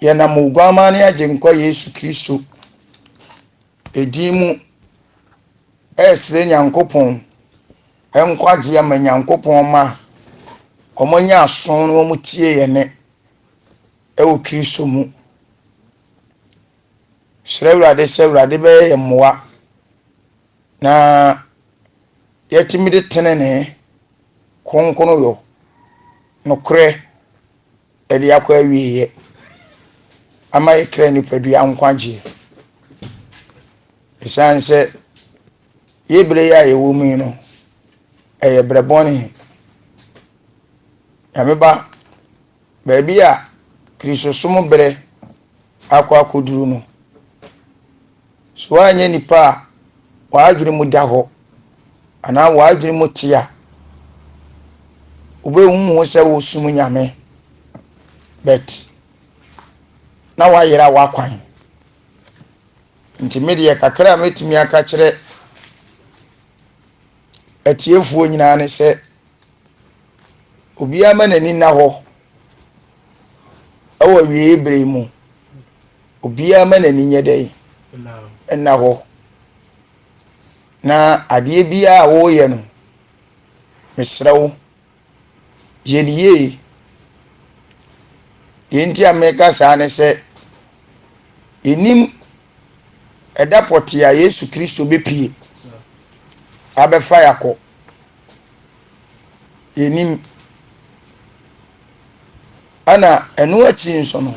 Yɛnam Oguammaa ne Agyenkwa Yesu Kristo edin mu ɛresrɛ Nyankopɔn nkwagye ama Nyankopɔn mma a wɔanya aso na wɔtie yɛn nne wɔ Kristo mu. Srɛ Awurade sɛ Awurade bɛyɛ yɛn mmoa na yɛatumi de tenenee, kronkroyɔ, nokorɛ de akɔ awieeɛ ama yɛ kra nipadua nkwagyeɛ. Ɛsiane sɛ yɛ berɛ yi a yɛwɔ mu yi no, ɛyɛ berɛ bɔne. Nyame ba, baabi a Kristosom berɛ akɔ akɔduru no, so woanyɛ nipa a w'adwene mu da hɔ anaa w'adwene mu te a, wobɛhu ho sɛ wosom Nyame, but na woayera w'akwan. Nti me deɛ kakra a mɛtumi aka kyerɛ atiefoɔ nyinaa ne sɛ, obiara ma n'ani nna hɔ wɔ awieeɛ berɛ yi mu. Obiara ma n'ani nyɛ dɛn? Nna hɔ. Na adeɛ biara a woreyɛ no, mesrɛ wo, yɛ no yie. Deɛ nti a meka saa ne sɛ, yɛnnim ɛda pɔtee a Yesu Kristo bɛpue abɛfa yɛn akɔ. Yɛnnim. Ɛna ɛno akyi nso no,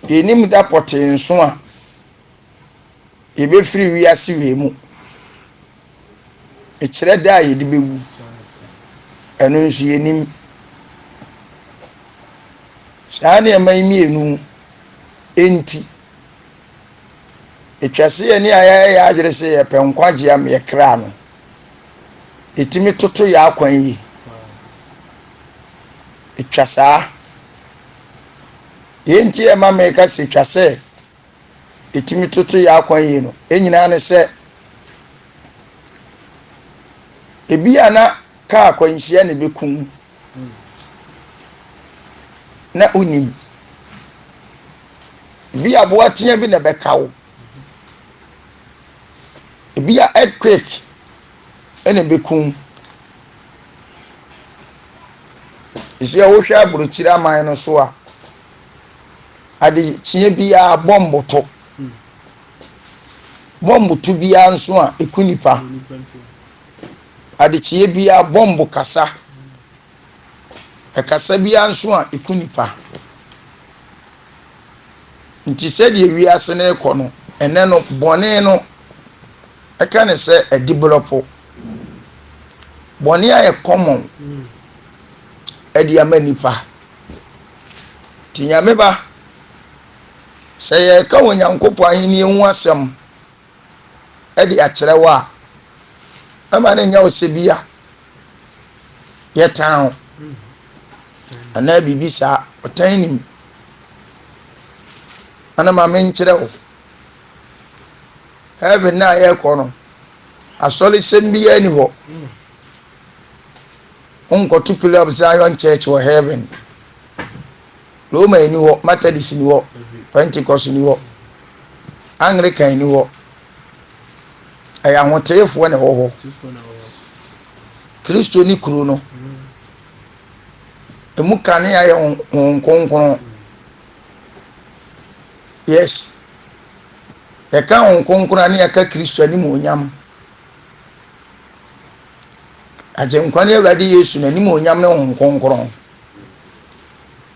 yɛnnim da pɔtee nso a yɛbɛfiri wiase wei mu. Ɛkyerɛ da a yɛde bɛwu. Ɛno nso yɛnnim. Saa nneɛma yi mmienu nti, ɛtwa sɛ yɛne a yɛayɛ yɛn adwene sɛ yɛpɛ nkwagyeɛ ama yɛn kra no, yɛtumi toto yɛn akwan yie. Ɛtwa saa. Deɛ nti a ɛma meka sɛ ɛtwa sɛ yɛtumi toto yɛn akwan yie no, nyinaa ne sɛ ebi a na kaa akwanhyia na ɛbɛku wo na wonim. Ebi aboa tea bi na ɛbɛka wo. Ebi a earthquake na ɛbɛku wo. Sɛ wohwɛ aburokyire aman no so a, adekyeɛ biara bɔmbo to. Bɔmbo to biara nso a, ɛku nipa. Adekyeɛ biara bɔmbo kasa. Ɛkasa biara nso a, ɛku nipa. Nti sɛdeɛ wiase no rekɔ no, ɛnɛ no bɔne no ɛka ne sɛ adibolɔpo. Bɔne ayɛ common ɛde ama nipa. Nti Nyame ba, sɛ yɛreka Onyankopɔn ahenni ho asɛm ɛde akyerɛ wo a, ɛma no nyɛ wo sɛ bi a yɛtan wo anaa biribi saa. Ɔtan nim. Ɛna ma menkyerɛ wo. Heaven no a yɛrekɔ no, asɔresɛm biara ni hɔ. Wonkɔto Pillar of Zion Church wɔ heaven. Roma ni hɔ, Methodist ni hɔ, Pentecost ni hɔ, Anglican ni hɔ. Ɛyɛ ahoteefoɔ na ɛwɔ hɔ. Kristo ne kuro no. Emu kanea yɛ Honhom Kronkron. Yes. Yɛka Honhom Kronkron a ne yɛka Kristo animuonyam. Agyenkwa ne Awurade Yesu n'animuonyam ne Honhom Kronkron.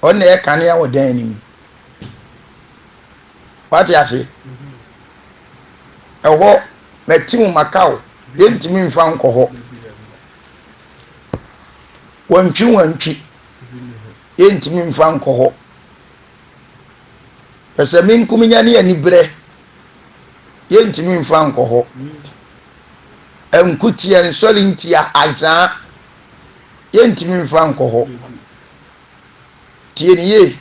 Ɔno na ɛyɛ kanea wɔ dan no mu. Wate ase? Ɛhɔ, mɛte mu maka wo, yɛntumi mfa nkɔ hɔ. Wantwi wantwi, yɛntumi mfa nkɔ hɔ. Pɛ sɛ menkuminya ne aniberɛ, yɛntumi mfa nkɔ hɔ. Nkutia, nsɔre ntia, azaa, yɛntumi mfa nkɔ hɔ. Tie ne yie.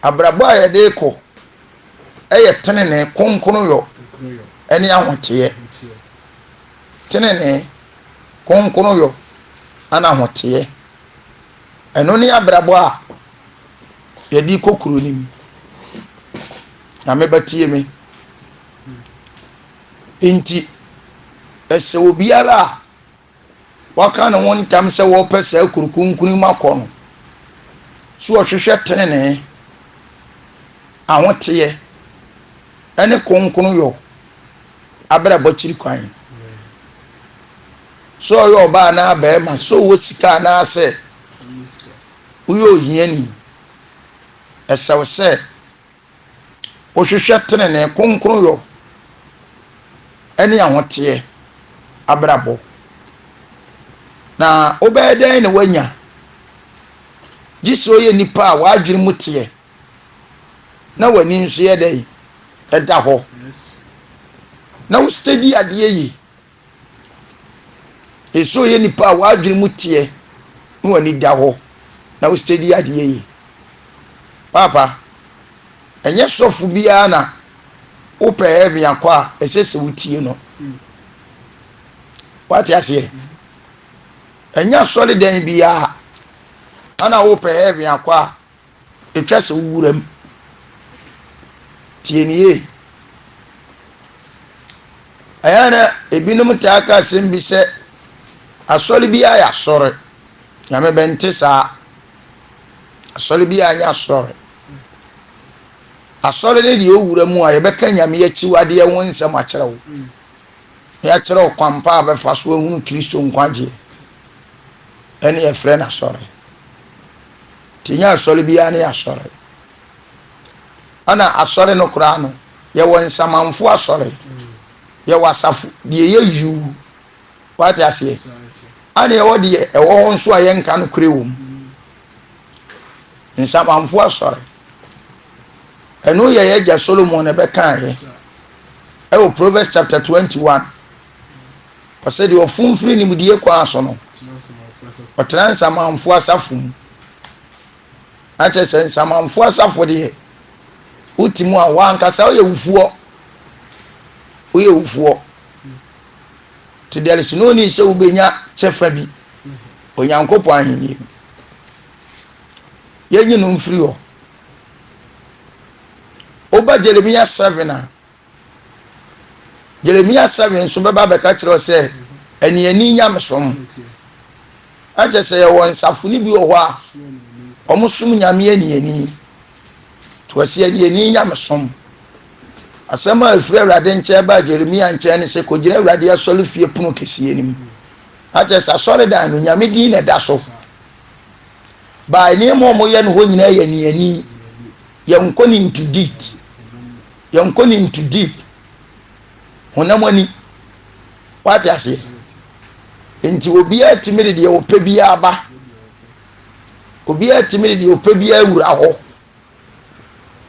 Abrabɔ a yɛde rekɔ yɛ tenenee, kronkroyɔ ne ahoteɛ. Tenenee, kronkroyɔ ne ahoteɛ. Ɛno ne abrabɔ a. Yɛde kɔ kuro no mu. Nyame bɛtie me. Nti, ɛsɛ obiara a waka ne ho ntam sɛ wɔpɛ saa kuro kronkron mu akɔ no, so ɔhwehwɛ tenenee, ahoteɛ, ne kronkronyɔ abrabɔ kyiri kwan. Sɛ ɔyɛ ɔbaa anaa barima, sɛ ɔwɔ sika anaasɛ woyɛ ohiani, ɛsɛ wo sɛ wohwehwɛ tenenee, kronkronyɔ ne ahoteɛ abrabɔ. Na wobɛyɛ dɛn na woanya? Gye sɛ woyɛ nipa a w'adwene mu teɛ na w'ani nso yɛ dɛn? Ɛda hɔ. Na wo steady adeɛ yie. Ɛsɛ ɔyɛ nipa a w'adwene mu teɛ na w'ani da hɔ na wo steady adeɛ yie. Paapa, ɛnyɛ sɔfo biara na wopɛ heaven akɔ a ɛsɛ sɛ wotie no. Wate aseɛ? Ɛnyɛ asɔredan biara ana wopɛ heaven akɔ a ɛtwa sɛ wowura mu. Tie nie. Ɛyɛ na ebinom taa ka asɛm bi sɛ asɔre biara yɛ asɔre. Nyame bɛnte saa. Asɔre biara nyɛ asɔre. Asɔre ne deɛ owura mu a yɛbɛka Nyame akyiwadeɛ ho nsɛm akyerɛ wo. Na yɛakyerɛ wo kwan pa a bɛfa so ahunu Kristo nkwagyeɛ. Ɛne yɛfrɛ no asɔre. Nti nyɛ asɔre biara ne asɔre. Ɛna asɔre no koraa no, yɛwɔ nsamanfo asɔre. Yɛwɔ asafo deɛ ɛyɛ yuu. Wate aseɛ? Ɛna yɛwɔ deɛ ɛwɔ hɔ nso a yɛnka no korɛ wɔ mu. Nsamanfo asɔre. Ɛno yɛ yɛn agya Solomon na ɛbɛkaeɛ. Ɛwɔ Proverbs chapter 21. Ɔsɛ deɛ ɔfom firi nimdeɛ kwan so no, ɔtena nsamanfo asafo mu. Na kyerɛ sɛ nsamanfo asafo deɛ, wote mu a wankasa woyɛ wufoɔ. Woyɛ wufoɔ. Nti there is no need sɛ wobɛnya kyɛfa bi Onyankopɔn ahenni mu. Yɛnyi no mfiri hɔ. Woba Jeremia 7 a, Jeremia 7 nso bɛba abɛka kyerɛ wo sɛ aniani nyamesom. Akyɛ sɛ yɛwɔ nsafo no bi wɔ hɔ a wɔsom nyame aniani. Nti wɔsi aniani nyamesom. Asɛm a ɛfiri Awurade nkyɛn baa Jeremia nkyɛn ne sɛ kɔgyina Awurade asɔrefie pono kɛseɛ no mu. Akyɛ sɛ asɔredan no nyame din na ɛda so. Baa nneɛma a wɔyɛ no hɔ nyinaa yɛ aniani. Yɛnkɔ ne into deep. Yɛnkɔ ne into deep. Honam ani. Wate aseɛ? Nti obiara tumi de deɛ ɔpɛ biara ba. Obiara tumi de deɛ ɔpɛ biara wura hɔ.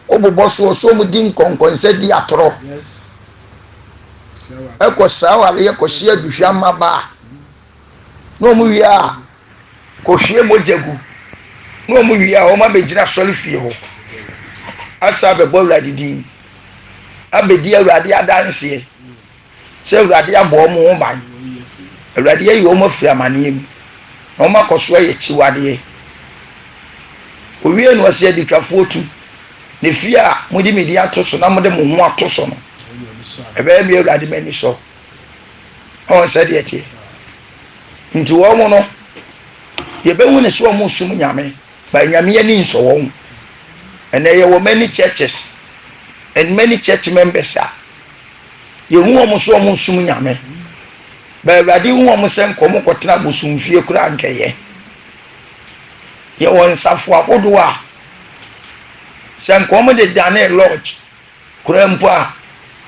Wobobɔ soɔ sɛ wɔn di nkɔnkɔnsɛ di atorɔ. Ɛkɔ saa awareɛ kɔhye aduhwam mmabaa. Na wɔn wie a kɔhwie mogya gu. Na wɔn wie a wɔn abɛgyina asɔre fie hɔ. Asa abɛbɔ Awurade din. Abɛdi Awurade adanseɛ. Sɛ Awurade abɔ wɔn ho ban. Awurade ayi wɔn afiri amaneɛ mu. Na wɔn akɔ so ayɛ akyiwadeɛ. Owie no ɔsɛ aditwafoɔ tu. Ne fie a mode me din ato so na mode mo ho ato so no, ɛbɛyɛ me Awurade m'ani sɔ. Ɔn sɛdeɛ teɛ. Nti wɔn no, yɛbɛhu ne sɛ wɔn som Nyame, but Nyame ani nsɔ wɔn. Ɛnɛ yɛwɔ many churches and many church members a yɛhu wɔn sɛ wɔn som Nyame, but Awurade hu wɔn sɛ nka wɔn kɔtena abosomfie koraa nkɛyɛ. Yɛwɔ nsafo ahodoɔ a sɛ nka wɔn de dane lodge koraa mpo a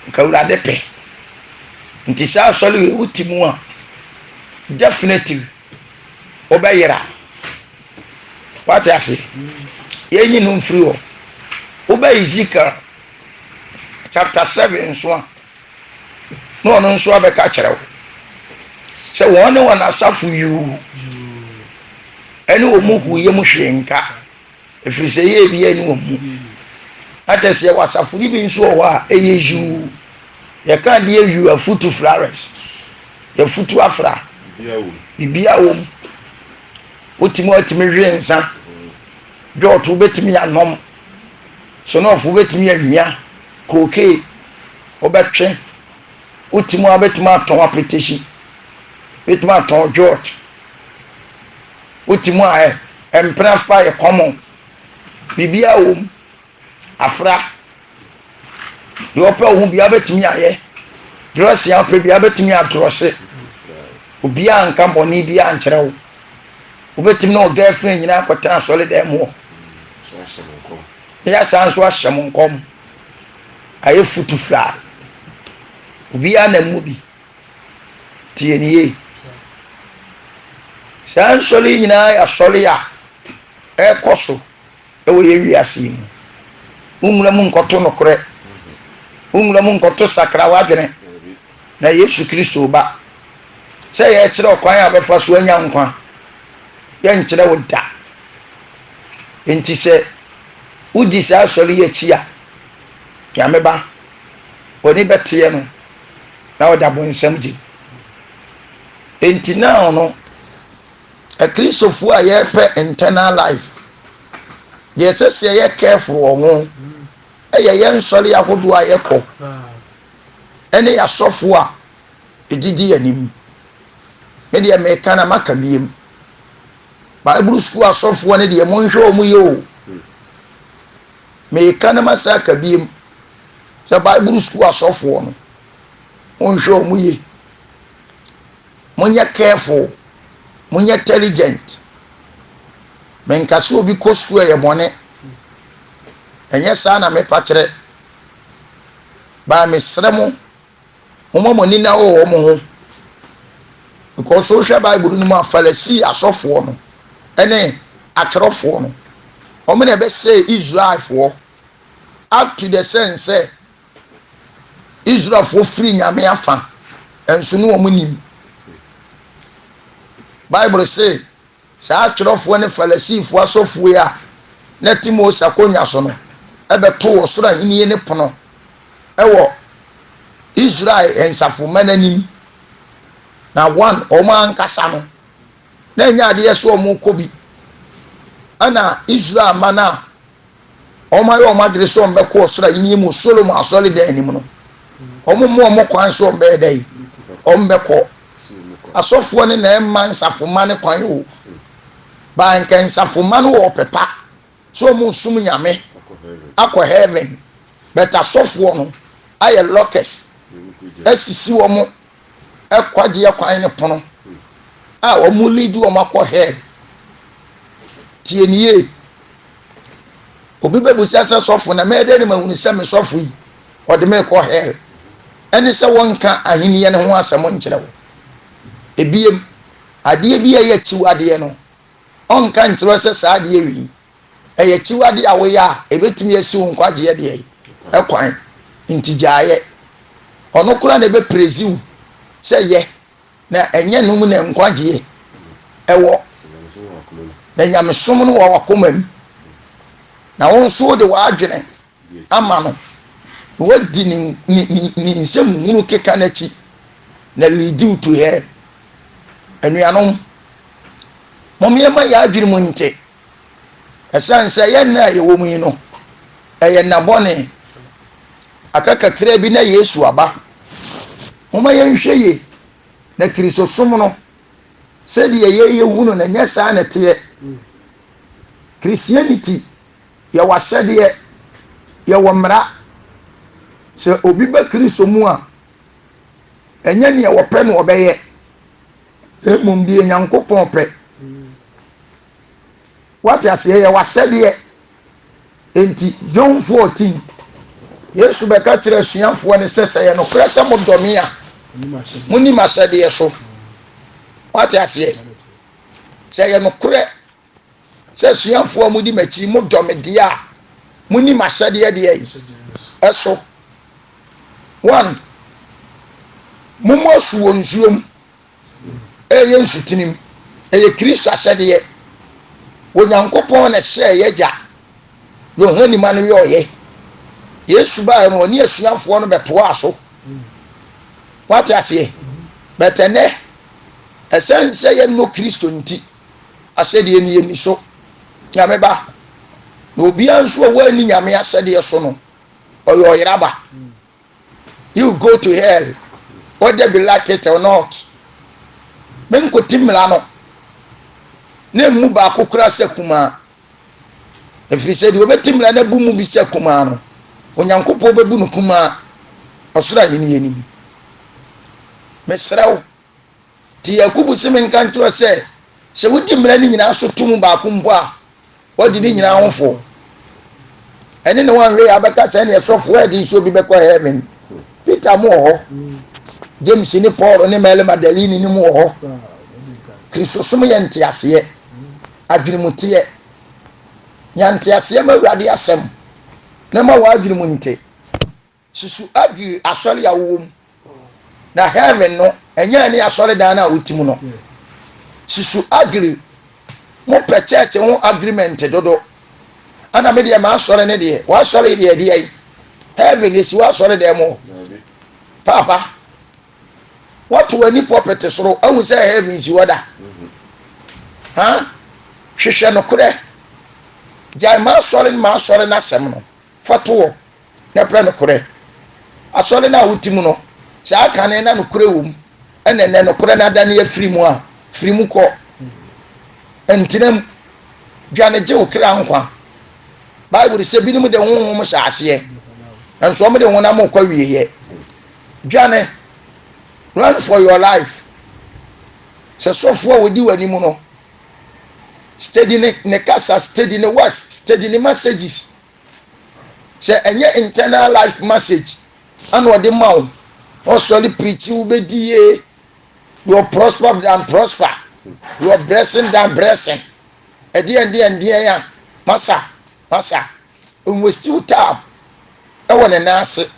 nka Awurade pɛ. Nti saa asɔre wei wote mu a definitely wobɛyera. Wate ase? Yɛnyi no mfiri hɔ. Wobɛ Ezekiel chapter 7 nso a na ɔno nso abɛka kyerɛ wo sɛ wɔn ne wɔn asafo yuu ɛne wɔn mu huuyɛ mu hwee nka. Ɛfiri sɛ yɛ biara nni wɔn mu. Na kyerɛ sɛ yɛwɔ asafo no bi nso wɔ hɔ a ɛyɛ yuu. Yɛka adeɛ yuu afutu flowers. Yɛfutu afra. Biribiara wɔ mu. Wotumi watumi hwe nsa. Dwɔɔto wobɛtumi anom. Sonɔfo wobɛtumi awia kookee, wobɛtwe, wote mu a wobɛtumi atɔn apetehyi, wobɛtumi atɔn jot. Wote mu a ɛ mpena fa yɛ common. Biribiara wɔ mu. Afra. Deɛ ɔpɛ wo ho biara wobɛtumi ayɛ. Dressing a wopɛ biara wobɛtumi adrɔse. Obiara nka bɔne biara nkyerɛ wo. Wobɛtumi ne wo girlfriend nyinaa akɔtena asɔredan mu hɔ. Na yɛasan nso ahyɛ mo nkɔm. Ayɛ futu fly. Obiara na mu bi. Tie ne yie. Saa nsɔre yi nyinaa yɛ asɔre a ɛrekɔ so wɔ yɛn wiase yi mu. Wo nwura mu nkɔto nokorɛ. Wo nwura mu nkɔto sakra w'adwene. Na Yesu Kristo ba. Sɛ yɛrekyerɛ ɔkwan a wobɛfa so anya nkwa, yɛnkyerɛ wo da. Enti sɛ wodi saa asɔre yi akyi a, Nyame ba, w'ani bɛteɛ no na ɔde abonsam gyem. Enti now no, Akristofoɔ a yɛrepɛ internal life, deɛ ɛsɛ sɛ yɛyɛ careful wɔ ho ɛyɛ yɛn nsɔre ahodoɔ a yɛkɔ ɛne yɛasɔfoɔ a ɛgyigye yɛn anim. Me deɛ meka na maka biem. Bible school asɔfoɔ no deɛ monhwɛ wɔn yie o. Meka na masa aka biem sɛ Bible school asɔfoɔ no monhwɛ wɔn yie. Monyɛ careful, monyɛ intelligent. Menka sɛ obi kɔ sukuu ɛyɛ bɔne. Ɛnyɛ saa na mepa kyerɛ. Baa mesrɛ mo, momma mo ani na wɔ wɔn ho. Because wohwɛ Bible no mu a, Farisii asɔfoɔ no ne atwerɛfoɔ no, wɔn na ɛbɛsɛe Israelfoɔ up to the sense sɛ Israelfoɔ firi Nyame afa, nso ne wɔn nim. Bible se saa atwerɛfoɔ ne Farisifoɔ asɔfoɔ yi a na ɛte Mose akonnwa so no ɛbɛto ɔsoro ahennie ne pono ɛwɔ Israel nsafomma no anim. Na one, wɔn ankasa no, na ɛnyɛ adeɛ sɛ wɔn kɔ bi. Ɛna Israel mma no a wɔayɛ wɔn adwene sɛ wɔbɛkɔ ɔsoro ahenni mu Solomon asɔredan anim no, wɔmma wɔn kwan sɛ wɔbɛyɛ dɛ, wɔbɛkɔ. Asɔfoɔ no na ɛmma nsafomma no kwan o. Baa nka nsafomma no wɔ ɔpɛ pa sɛ wɔresom Nyame akɔ heaven, but asɔfoɔ no ayɛ lockers asisi wɔn kwagyeɛ kwan no pono a wɔn lead wɔn akɔ hell. Tie ne yie. Obi bɛbusa sɛ sɔfo na mɛyɛ dɛ ne mahunu sɛ me sɔfo yi ɔde me kɔ hell. Ɛne sɛ wɔnka ahenniɛ no ho asɛm nkyerɛ wo. Ebiem, adeɛ bi a ɛyɛ akyiwadeɛ no, ɔnka nkyerɛ sɛ saa adeɛ wei ɛyɛ akyiwadeɛ a woyɛ a ɛbɛtumi asi wo nkwagyeɛ deɛ ɛkwan nti gyaeɛ. Ɔno koraa na ɛbɛprezi wo sɛ yɛ na ɛnyɛ no mu na nkwagyeɛ ɛwɔ. Na nyamesom no wɔ w'akoma mu. Na wo nso wode w'adwene ama no na wadi ne ne ne ne nsɛm hunu keka n'akyi na lead you to hell. Anuanom, mom yɛma yɛn adwene mu nte. Ɛsiane sɛ yɛn nna a yɛwɔ mu yi no, ɛyɛ nna bɔne. Aka kakra bi na Yesu aba. Momma yɛnhwɛ yie na Kristosom no, sɛdeɛ yɛyɛ hu no, na ɛnyɛ saa na ɛteɛ. Christianity, yɛwɔ ahyɛdeɛ, yɛwɔ mmara. Sɛ obi ba Kristo mu a, ɛnyɛ nea wɔpɛ na ɔbɛyɛ, na mmom deɛ Nyankopɔn pɛ. Wate aseɛ? Yɛwɔ ahyɛdeɛ. Enti, John 14, Yesu bɛka kyerɛ asuafoɔ no sɛ, sɛ yɛ nokorɛ sɛ modɔ me a, monni m'ahyɛdeɛ so. Wate aseɛ? Sɛ yɛ nokorɛ sɛ asuafoɔ a modi m'akyi modɔ me deɛ a, monni m'ahyɛdeɛ deɛ ɛso. One, mommɔ asu wɔ nsuo mu. Ɛyɛ nsutene mu. Ɛyɛ Kristo ahyɛdeɛ. Onyankopɔn na ɛhyɛɛ yɛgya Yohane ma no yɔɔyɛ. Yesu baeɛ no, ɔne asuafoɔ no bɛtoaa so. Wate aseɛ? But ɛnɛ, ɛsɛn sɛ yɛnnɔ Kristo nti, ahyɛdeɛ no yɛnni so. Nyame ba, Na obiara nso a wanni Nyame asɛdeɛ so no, ɔyɛ ɔyeraba. You go to hell whether be like it or not. Menkɔti mmara no na emu baako koraa sɛ kumaa. Ɛfiri sɛ deɛ ɔbɛti mmara no abu mu bi sɛ kumaa no, Onyankopɔn bɛbu no kumaa ɔsoro ahenni anim. Mesrɛ wo, Nti Yakobo se menka nkyerɛ wo sɛ, sɛ wodi mmara no nyinaa so to mu baako mpo a, woadi ne nyinaa ho fɔ. Ɛne ne wanhwɛ yɛ abɛka sɛ ɛne ɛsɔfo ɛde nsuo bi bɛkɔ heaven. Peter mo wɔ hɔ, James ne Paul ne Mary Magdalene ne mu wɔ hɔ. Kristosom yɛ nteaseɛ, adwenemuteɛ. Nya nteaseɛ ma Awurade asɛm na ma w'adwene mu nte. Susu adwiri asɔre a wowɔ mu. Na heaven no, ɛnyɛ ɛne asɔredan no a wote mu no. Susu adwiri. Mopɛ church ho agreement dodo. Ana me deɛ m'asɔre ne deɛ, w'asɔre deɛ ɛdeɛ yi. Heaven esi w'asɔredan mu hɔ. Paapa, woato w'ani pulpit soro ahu sɛ heaven si hɔ da. Ha? Hwehwɛ nokorɛ. Gyae m'asɔre ne m'asɔre n'asɛm no. Fa to hɔ. na pɛ nokorɛ. Asɔre no a wote mu no, saa kane na nokorɛ wɔ mu, ɛna ɛnɛ nokorɛ no adane afiri mu a, firi mu kɔ. Ntena mu. Dwane gye wo kra nkwa. Bible sɛ binom de honhom hyɛ aseɛ, nanso wɔn de honam rekɔ awieɛ. Dwane. Run for your life. Sɛ sɔfoɔ a wɔdi w'anim no, steady ne ne kasa, steady ne works, steady ne messages. Sɛ ɛnyɛ internal life message ana ɔde ma wo, ɔsɔre preachi wobɛdi yie, your prosper than prosper, your blessing than blessing. Ɛdeɛ ɛdeɛ ɛdeɛ a masa masa nwesti wo time ɛwɔ ne nan ase.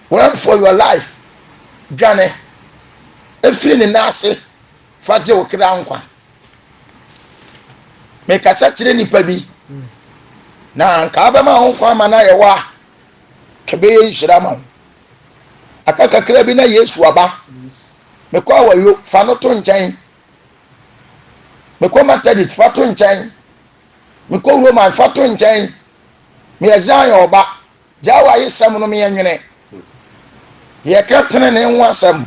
Run for your life. Dwane efiri ne nan ase fa gye wo kra nkwa. Mekasa kyerɛ nipa bi na anka abɛma ho kwan ma no ayɛ hɔ a, kɛbɛyɛ nhyira ma wo. Aka kakra bi na Yesu aba. Mekɔ awayo, fa no to nkyɛn. Mekɔ Methodist, fa to nkyɛn. Mekɔ Roman, fa to nkyɛn. Meyɛ Zion ɔba. Gyaa w'ayesɛm no meɛ nwene. Yɛka tenenee ho asɛm.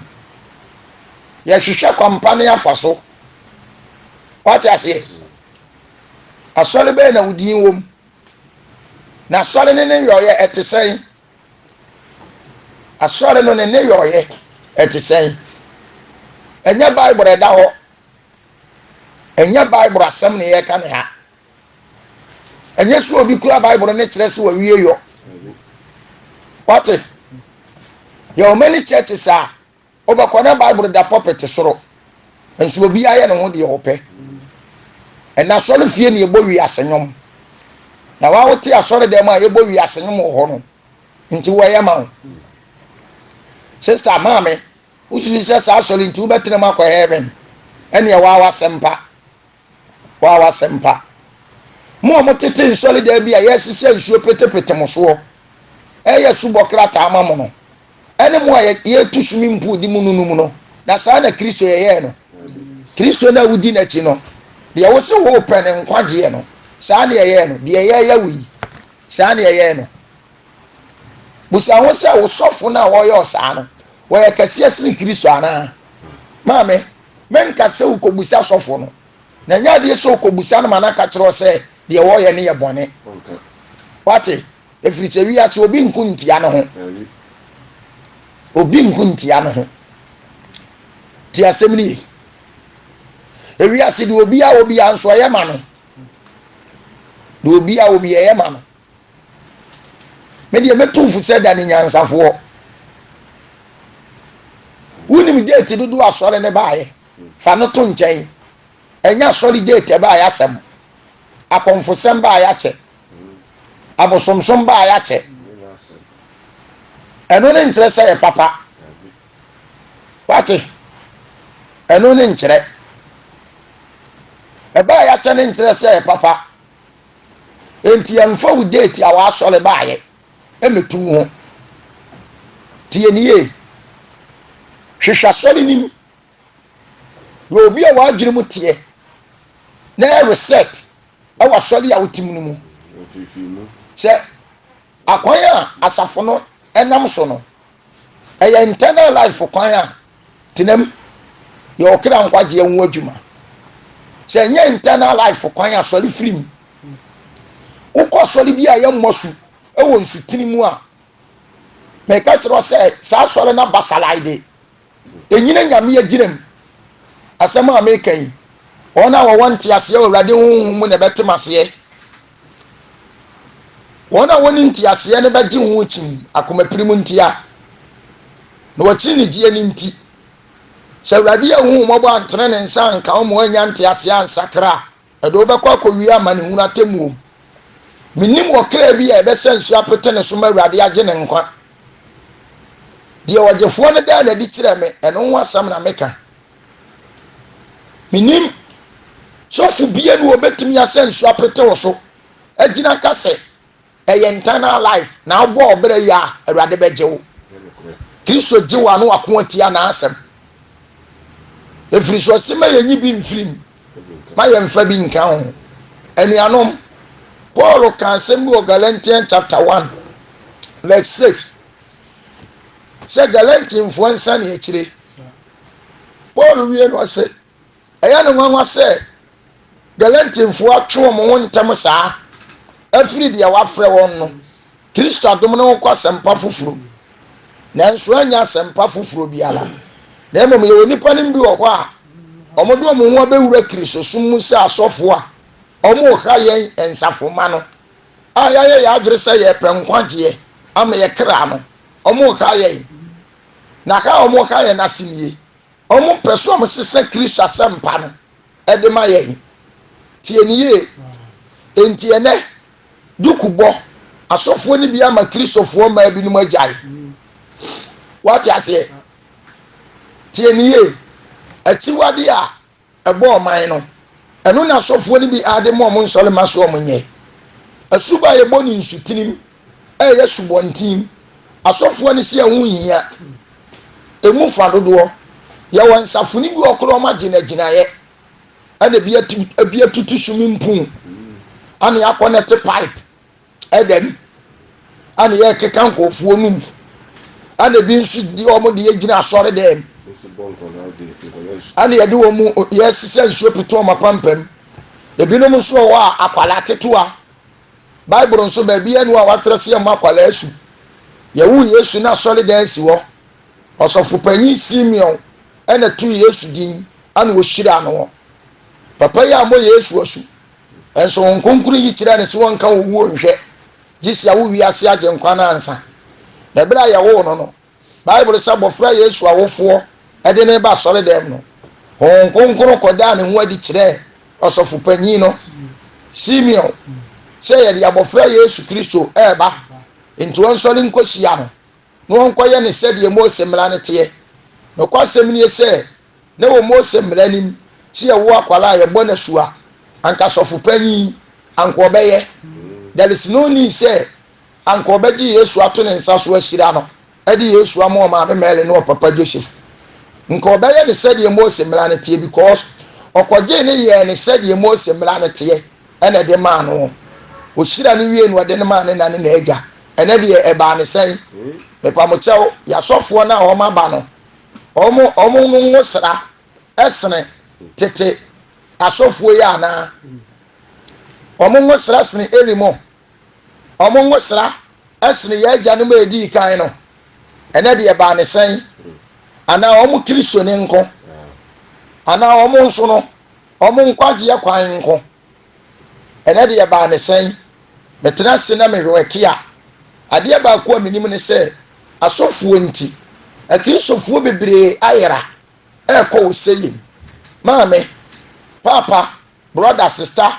Yɛhwehwɛ kwampa ne afa so. Wate aseɛ? Asɔre bɛyɛ na wo din wom. Na asɔre ne ne yɔyɛ ɛte sɛn? Asɔre no ne ne yɔyɛ ɛte sɛn? Ɛnyɛ Bible ɛda hɔ. Ɛnyɛ Bible asɛm na yɛka ne ha. Ɛnyɛ sɛ obi kura Bible no kyerɛ sɛ wawie yɔ. Wate? Yɛwɔ many churches a wobɛkɔ na Bible da pulpit soro. Nso obi ayɛ ne ho deɛ ɔpɛ. Ɛna asɔre fie na yɛbɔ wiase nnwom. Na wa wote asɔre dɛm a yɛbɔ wiase nnwom wɔ hɔ no. Nti wɔyɛ ma wo. Sister, maame, wosusu sɛ saa asɔre nti wobɛtena mu akɔ heaven? Ɛneɛ waa wasɛmpa. Waa w'asɛmpa. Mo a motete nsɔredan bi a yɛresesa nsuo petepete mo soɔ, reyɛ asubɔ krataa ma mo no, ɛne mo a yɛretu swimming pool de mo nunum no, na saa na Kristo yɛyɛɛ no. Kristo no a wodi n'akyi no, deɛ wose worepɛ ne nkwagyeɛ no, saa na yɛyɛɛ no. Deɛ yɛreyɛ wo yi, saa na yɛyɛɛ no. Busa ho sɛ wo sɔfo no a wɔyɛ ɔsaa no, wɔyɛ kɛseɛ sene Kristo anaa? Maame, Menka sɛ wokɔbisa sɔfo no, na ɛnyɛ adeɛ sɛ wokɔbisa no ma no aka kyerɛ wo sɛ deɛ wɔreyɛ no yɛ bɔne. Wate? Ɛfiri sɛ wiase obi nko ntia ne ho. Obi nko ntia ne ho. Ti asɛm no ye. Ewiase deɛ obi a obi a nso ɛyɛ ma no. Deɛ obi a obi ɛyɛ ma no. Me deɛ mɛtu fo sɛ da ne nyansafoɔ. Wonim date dodoɔ asɔre ne baeɛ, fa no to nkyɛn. Ɛnyɛ asɔre date ɛbaeɛ asɛm. Akɔmfosɛm baeɛ akyɛ. Abosomsom baeɛ akyɛ. Ɛno ne nkyerɛ sɛ yɛ papa. Wate? Ɛno ne nkyerɛ. Ɛbaeɛ akyɛ ne nkyerɛ sɛ yɛ papa. Enti ɛmfa wo date a w'asɔre baeɛ mmɛtu wo ho. Tie ne yie. Hwehwɛ asɔre no mu. Yɛ obi a w'adwene mu teɛ na yɛ reset ɛwɔ asɔre a wote mu no mu. Sɛ akwan a asafo no nam so no, ɛyɛ internal life kwan a, tenam, yɛ ɔkra nkwagyeɛ ho adwuma. Sɛ ɛnyɛ internal life kwan a, sɔre firi mu. Wokɔ sɔre bi a yɛmmɔ su wɔ nsutene mu a, meka kyerɛ sɛ saa sɔre no abasalae de. Ɛnyina Nyame agyina mu. Asɛm a meka yi, wɔn a wɔwɔ nteaseɛ wɔ Awurade honhom mu na ɛbɛte m'aseɛ. Wɔn a wɔnni nteaseɛ no bɛgye ho kyim akomapirim ntia, na wɔakyi ne gyeɛ no nti. Sɛ Awurade anhu wo mmɔbɔ antene ne nsa anka wo ma woannya nteaseɛ ansakra a, Ɛde wo bɛkɔ akɔwie amanehunu atemmuo mu. Mennim ɔkra bi a ɛbɛsa nsuo apete ne so ma Awurade agye ne nkwa. Deɛ ɔgyefoɔ no daa no adi kyerɛɛ me, ɛno ho asɛm na meka. Mennim sɔfo bia ni ɔbɛtumi asa nsuo apete wo so agyina ka sɛ Ɛyɛ internal life na wobɔ ɔbrɛ yi a Awurade bɛgye wo. Kristo gye wo a na wako atia n'asɛm. Ɛfiri so ɔse ma yɛnyi bi mfiri mu ma yɛmfa bi nka ho. Anuanom, Paul ka asɛm bi wɔ Galatians chapter 1 verse 6 sɛ Galatianfoɔ nsane akyire. Paul wie no ɔse Ɛyɛ no nwanwa sɛ Galatinfoɔ atwe wɔn ho ntɛm saa afiri deɛ wɔafrɛ wɔn no, Kristo adom no ho kɔ asɛmpa foforɔ mu. Nanso ɛnyɛ asɛmpa foforɔ biara, na mmom yɛwɔ nnipa no bi wɔ hɔ a wɔde wɔn ho abɛwura Kristosom mu sɛ asɔfoɔ a wɔreha yɛn nsafomma no a yɛayɛ yɛn adwene sɛ yɛrepɛ nkwagyeɛ ama yɛn kra no, wɔreha yɛn. Na ha a wɔreha yɛn ase nie. Wɔpɛ sɛ wɔsesa Kristo asɛmpa no de ma yɛn. Tie no yie. Enti ɛnɛ, dukubɔ, asɔfoɔ no bi ama Kristofoɔ mmaa binom agyae. Wate aseɛ? Tie no yie. Akyiwadeɛ a ɛbɔ ɔman no, ɛno na asɔfoɔ no bi ade ma wɔn nsɔremma so wɔn nyɛ. Asubɔ a yɛbɔ no nsutinim ɛyɛ subɔnten. Asɔfoɔ no si ɛho nhia. Emu fa dodoɔ. Yɛwɔ nsafo no bi wɔ koraa wɔn agye no agyinaeɛ. Ɛna ebi atu ebi atutu swimming pool. Ɛna yɛakɔ nɛte pipe. ɛda mu ɛna yɛkeka nkurɔfoɔ no mu ɛna ebi nso di wɔn de gyina asɔre dɛm ɛna yɛde wɔn mu yɛsesa nsuo pete wɔn apampam ebinom nso wɔ hɔ a akwadaa ketewa bible nso baabi ɛnu a wɔatwerɛ sɛ yɛmmɔ akwadaa asu yɛwo yesu na asɔre dan si hɔ ɔsɔfo panyin simeon ɛna tu yesu din ɛna wɔhyira no papa yi a mmɔ yesu asu Nso Honhom Kronkron yi kyerɛɛ no sɛ ɔnka owuo nhwɛ, gye sɛ awo wiase Agyenkwa no ansa. Na berɛ a yɛwoo no no, Bible sɛ abɔfra Yesu awofoɔ de no reba asɔredɛm no, Honhom Kronkron kɔdaa ne ho adi kyerɛɛ ɔsɔfopanyin no, Simeon, sɛ yɛde abɔfra Yesu Kristo reba, enti ɔnsɔre nkɔhyia no, na ɔnkɔyɛ no sɛdeɛ Mose mmara no teɛ. Nokwasɛm nie sɛ, na wɔ Mose mmara no mu, sɛ yɛwo akwadaa a yɛbɔ no asu a, anka sɔfo panyin, anka ɔbɛyɛ. There is no need sɛ anka ɔbɛgye Yesu ato ne nsa so ahyira no, de Yesu ama ɔmaame Mary ne ɔpapa Joseph. Nka ɔbɛyɛ no sɛdeɛ Mose mmara no teɛ because ɔkɔgyee no yɛɛ no sɛdeɛ Mose mmara no teɛ ɛna ɛde maa no. Ɔhyira no wie no ɔde no maa ne na ne n'agya. Ɛnɛ deɛ ɛbaa ne sɛn? Mepamokyɛw, yɛasɔfoɔ no a wɔn aba no, wɔn wɔn no ngosra sene tete asɔfoɔ yi anaa? Wɔn ngosra sene Eli mo? Wɔn ngosra sene yɛn agyanom a ɛdii kan no? Ɛnɛ deɛ ɛbaa ne sɛn? Anaa wɔn Kristoni nko? Anaa wɔn nso no, wɔn nkwagyeɛ kwan nko? Ɛnɛ deɛ ɛbaa ne sɛn? Metena ase na mehwɛ a, adeɛ baako a menim ne sɛ, asɔfoɔ nti, Akristofoɔ bebree ayera rekɔ ɔsɛeɛ mu. Maame, paapa, brɔda, sista,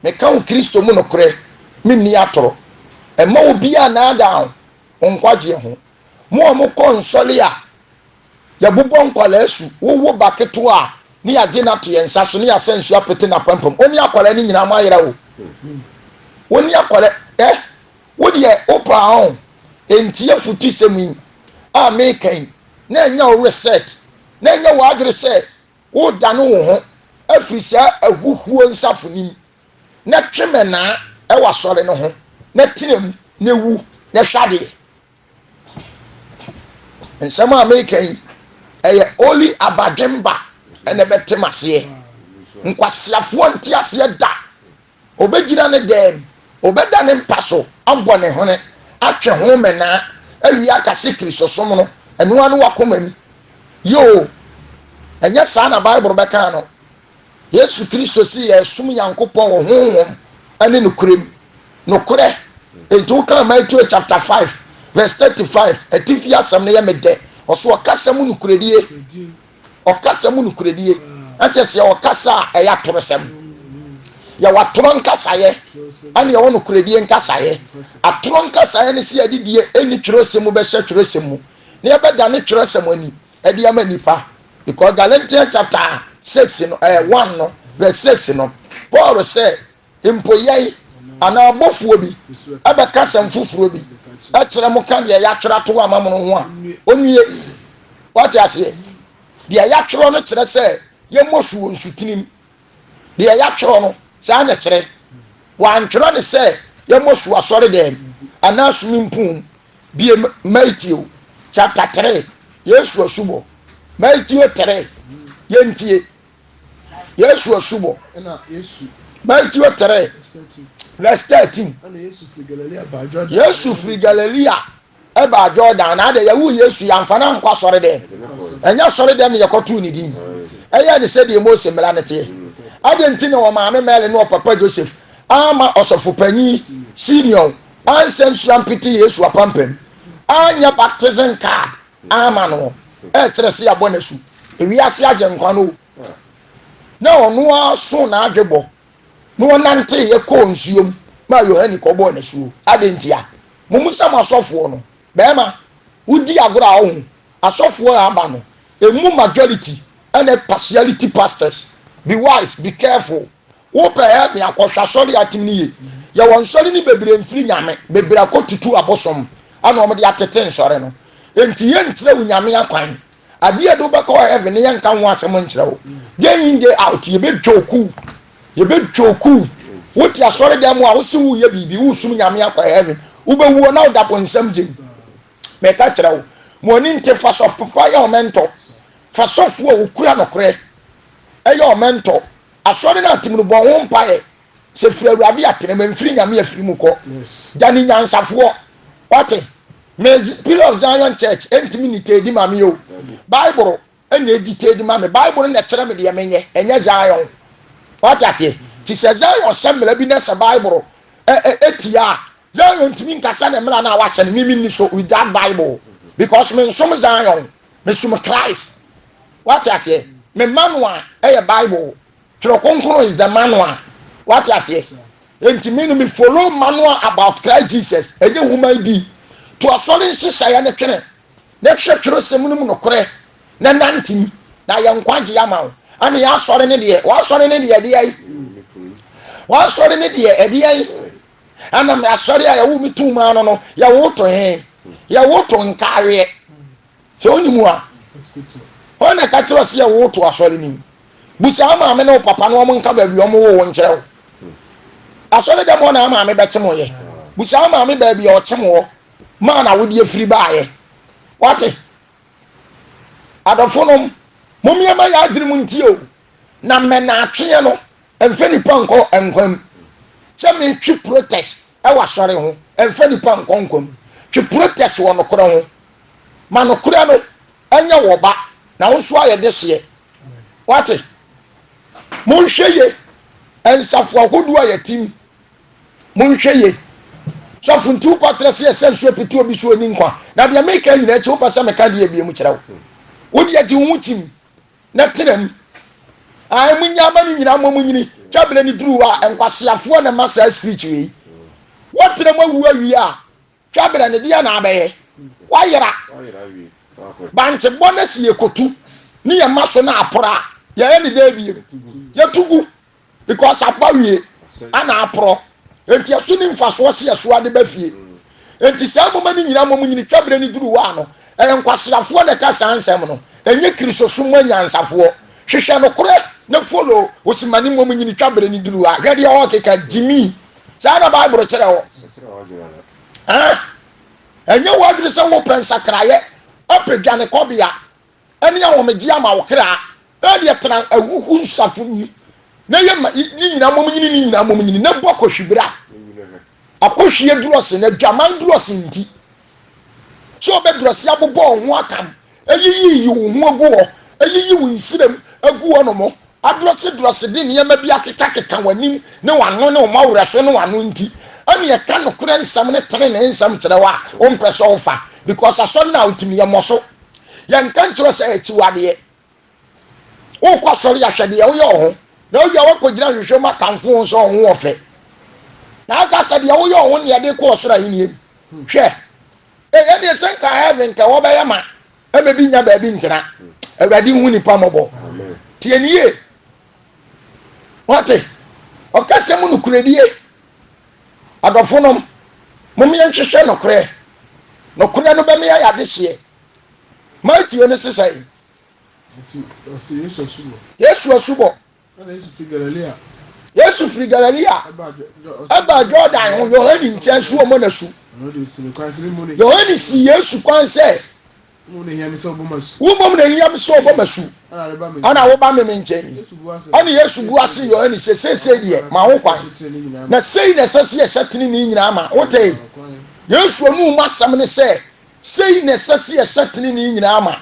meka wo Kristo mu nokorɛ, menni atorɔ. Mma obiara nnaadaa wo wo nkwagyeɛ ho. Mo a mokɔ nsɔre a Yɛbobɔ nkwadaa asu, wowo ba ketewa a, ne yɛagye no ato yɛn nsa so, ne yɛasa nsuo apete n'apampam. Wo ne akwadaa no nyinaa moayera o. Wo ne akwadaa, ɛ, wo deɛ wo paa ɔn, enti afutusɛm yi a meka yi, na ɛnyɛ wo reset, na ɛnyɛ w'adwene sɛ woredane wo ho afiri saa ahuhuo nsafo no mu, na twe mmɛnaa. wɔ asɔre no ho na tena mu na wu na hwɛ adeɛ. Nsɛm a meka yi, ɛyɛ only abadwemba na ɛbɛte m'aseɛ. Nkwaseafoɔ nte aseɛ da. Ɔbɛgyina ne dan mu, ɔbɛda ne mpa so abɔ ne hwene, atwe ho mmɛnaa, awie aka se Kristosom no, ɛno ara ne w'akoma mu. Yoo, ɛnyɛ saa na Bible bɛka no. Yesu Kristo se yɛresom Nyankopɔn wɔ honhom ne nokorɛ mu. Nokorɛ. Enti wokaa Matthew chapter 5 verse 35, atifi asɛm no yɛ me dɛ. Ɔso ɔkasa mu nokorɛdie. Ɔkasa mu nokorɛdie. Na kyerɛ sɛ ɔkasa a ɛyɛ atorosɛm. Yɛwɔ atorɔ nkasaeɛ ɛne yɛwɔ nokorɛdie nkasaeɛ. Atorɔ nkasaeɛ ne sɛ yɛde deɛ ɛnni twerɛsɛm mu bɛhyɛ twerɛsɛm mu na yɛbɛdane twerɛsɛm ani de ama nnipa. Because Galatians chapter 6 no, 1 no, verse 6 no, Paul sɛ, mpo yɛn anaa abɔfoɔ bi bɛka asɛm foforɔ bi kyerɛ mo ka deɛ yɛatwerɛ ato hɔ ama mo no ho a, ɔnnue. Wate aseɛ? Deɛ yɛatwerɛ no kyerɛ sɛ yɛmmɔ su wɔ nsutene mu. Deɛ yɛatwerɛ no, saa na ɛkyerɛ. Wɔantwerɛ no sɛ yɛmmɔ su asɔredɛm anaa swimming pool mu. Bie Matthew chapter 3, Yesu asubɔ. Matthew 3, yɛntie. Yesu asubɔ. Matthew 3 verse 13. Yesu firi Galilea ɛbaa Jordan na adɛ yɛwo Yesu yɛamfa no ankɔ asɔre dɛm. Ɛnyɛ asɔre dɛm na yɛkɔtoo ne din. Ɛyɛ ne sɛdeɛ Mose mmara no teɛ. Adɛn nti na ɔmaame Mary ne ɔpapa Joseph amma ɔsɔfo panyin Simeon ansa nsu ampete Yesu apampam, anyɛ baptism card amma no, ɛkyerɛ sɛ yɛabɔ no asu, ewiase agyenkwa no o. Na ɔno ara so n'adwebɔ na ɔnanteeɛ kɔɔ nsuo mu maa Yohane kɔbɔɔ no asuo. Adɛn ntia? Mommisa mo asɔfoɔ no. Bɛrima, wodi agorɔ a ɔho. Asɔfoɔ a aba no, emu majority ɛna partiality pastors. Be wise, be careful. Wopɛ help me akɔ hwɛ asɔre a atem no yie. Yɛwɔ nsɔre no bebree mfiri Nyame, bebree akɔ tutu abosom ɛna wɔn de atete nsɔre no. Enti yɛnkyerɛ wo Nyame akwan. Adeɛ a ɛde wo bɛkɔ heaven no yɛnka ho asɛm nkyerɛ wo. Day in day out yɛbɛ joke wo, yɛbɛ joke wo. Wote asɔre dan mu a wose woyɛ biribi, wosum Nyame akɔ heaven. Wobɛwuo na woda bonsam gyem. Meka kyerɛ wo, mo ani nte fa sɔfo pa yɛ ɔmɛntɔ. Fa sɔfo a okura nokorɛ yɛ ɔmɛntɔ. Asɔre no atem no bɔ ho mpaeɛ sɛ firi Awurade atena mu ɛmfiri Nyame afiri mu kɔ. Dane nyansafoɔ. Wate? Me Pillar of Zion Church ɛntumi ni teedi ma me o. Bible ɛna ɛdi teedi ma me. Bible no na ɛkyerɛ me deɛ menyɛ, ɛnyɛ Zion. Wate aseɛ? Nti sɛ Zion hyɛ mmara bi na sɛ Bible ɛtia a, Zion ntumi nkasa ne mmara no a wahyɛ no, me menni so with that Bible. Because mensom Zion, mesom Christ. Wate aseɛ? Me manual ɛyɛ Bible. Twerɛ Kronkron is the manual. Wate aseɛ? Enti me no me follow manual about Christ Jesus. Ɛnyɛ nwoma yi bi. To asɔre nhyehyɛeɛ no twene na hwɛ twerɛsɛm no mu nokorɛ na nante mu na ayɛ nkwagyeɛ ama wo. Ɛne yɛ asɔre no deɛ, w'asɔre no deɛ ɛdeɛ w'asɔre no deɛ ɛdeɛ ɛna me asɔre a yɛwo me tum ano no yɛwo to he yɛwo to nkaaweɛ. Sɛ wonni mu a, hwan na ɛka kyerɛ sɛ yɛwo to asɔre no mu? Busa wo maame ne wo papa na wɔn nka baabi wɔn woo wo nkyerɛ wo. Asɔre dɛm hɔ na wo maame bɛkyem wo yɛ. Busa wo maame baabi a ɔkyem wɔ maa na wode afiri baayɛ. Wate? Adɔfo nom, mommie ma yɛ adwene mu ntie o. Na mmɛnaatweɛ no, ɛmfa nipa nkɔ nkwa mu. Sɛ metwe protest ɛwɔ asɔre ho, ɛmfa nipa nkɔ nkwa mu. Twe protest wɔ nokorɛ ho. Ma nokorɛ no nyɛ wɔ ba, na wo nso ayɛ dehyeɛ. Wate? Monhwɛ ye, nsafo ahodoɔ a yɛte mu. Monhwɛ ye. Sɔfo, nti wopɛ kyerɛ sɛ yɛsɛ nsuo pete obi so ɔni nkwa? Na deɛ meka nyinaa akyi, wopɛ sɛ meka deɛ biom kyerɛ wo? Wo deɛ gye wo ho kyim na tena mu. Ae, munya ama no nyinaa mmɔ mu nyini. Twa berɛ no duru hɔ a, nkwaseafoɔ na ɛma saa speech wei. Woatena mu awu awie a, Twa berɛ no, deɛ na abɛyɛ? Woayera. Bankye bɔ no si yɛkɔtu ne yɛ ma so na aporɔ a, yɛyɛ ne dɛn biem? Yɛtu gu because abɔ awie ana aporɔ. Enti ɛso ni mfasoɔ sɛ yɛsoa de ba fie. Enti saa mmoma no nyinaa mmom nyini twa berɛ no duru hɔ a no, ɛyɛ nkwaseafoɔ na ɛka saa nsɛm no, ɛnyɛ Kristosom mu anyansafoɔ. Hwehwɛ nokorɛ na follow, wo se ma ne mmom nyini twa berɛ no duru hɔ a, hwɛ deɛ ɔrekeka, gyimii. Saa na Bible kyerɛ wɔ. Ɛnyɛ w'adwene sɛ wopɛ nsakraeɛ, apɛ dwanekɔbea ne ahomegyeɛ ama wo kra, na deɛ tena ahuhu nsafo mu na yɛ ma ne nyinaa mmom nyini, ne nyinaa mmom nyini, na bɔ akɔhwibra. Akɔhwie durɔse na adwaman durɔse nti, sɛ ɔbɛdurɔse abobɔ wo ho atam, ayiyiyi wo ho agu hɔ, ayiyi wo nsirem agu hɔ nom, adurɔsedurɔse de nneɛma bi akekakeka w'anim ne w'ano ne wo mmɔwerɛ so ne w'ano nti, ɛne ɛka nokorɛ nsɛm ne tenenee nsɛm kyerɛ wo a, wompɛ sɛ wofa, because asɔre no a wotim no yɛmmɔ so. Yɛnka nkyerɛ wo sɛ akyiwadeɛ. Wokɔ asɔre a, hwɛ deɛ woyɛ wo ho, na wowie a woakɔgyina nhwehwɛ mu akamfo wo ho sɛ wo ho wɔ fɛ, na aka sɛ deɛ woyɛ wo ho ne yɛde kɔ ɔsoro ahennie mu. Hwɛ, ɛyɛ deɛ sɛ nka heaven nka wɔbɛyɛ ma ɛma bi nya baabi ntena. Awurade hu nipa mmɔbɔ. Tie ne yie. Wate? Ɔkasa mu nokorɛdie. Adɔfonom, mom yɛnhwehwɛ nokorɛ. Nokorɛ no bɛma yɛayɛ adehyeɛ. Mateo no se sɛn? Nti ɔse Yesu asubɔ. Yesu asubɔ. Ɛna Yesu firi Galilea. Yesu firi Galilea ɛbaa Jordan ho Yohane nkyɛn so ɔmɔ n'asu. Yohane si Yesu kwan sɛ, Wo mmom na ehia me sɛ wobɔ m'asu, ɛna woba me me nkyɛn yi. Ɛna Yesu bua se Yohane sɛ, Seesei deɛ, ma ho kwan, na sei na ɛsɛ sɛ yɛhyɛ tenenee nyinaa ma. Wotee? Yesu anum asɛm ne sɛ, Sei na ɛsɛ sɛ yɛhyɛ tenenee nyinaa ma.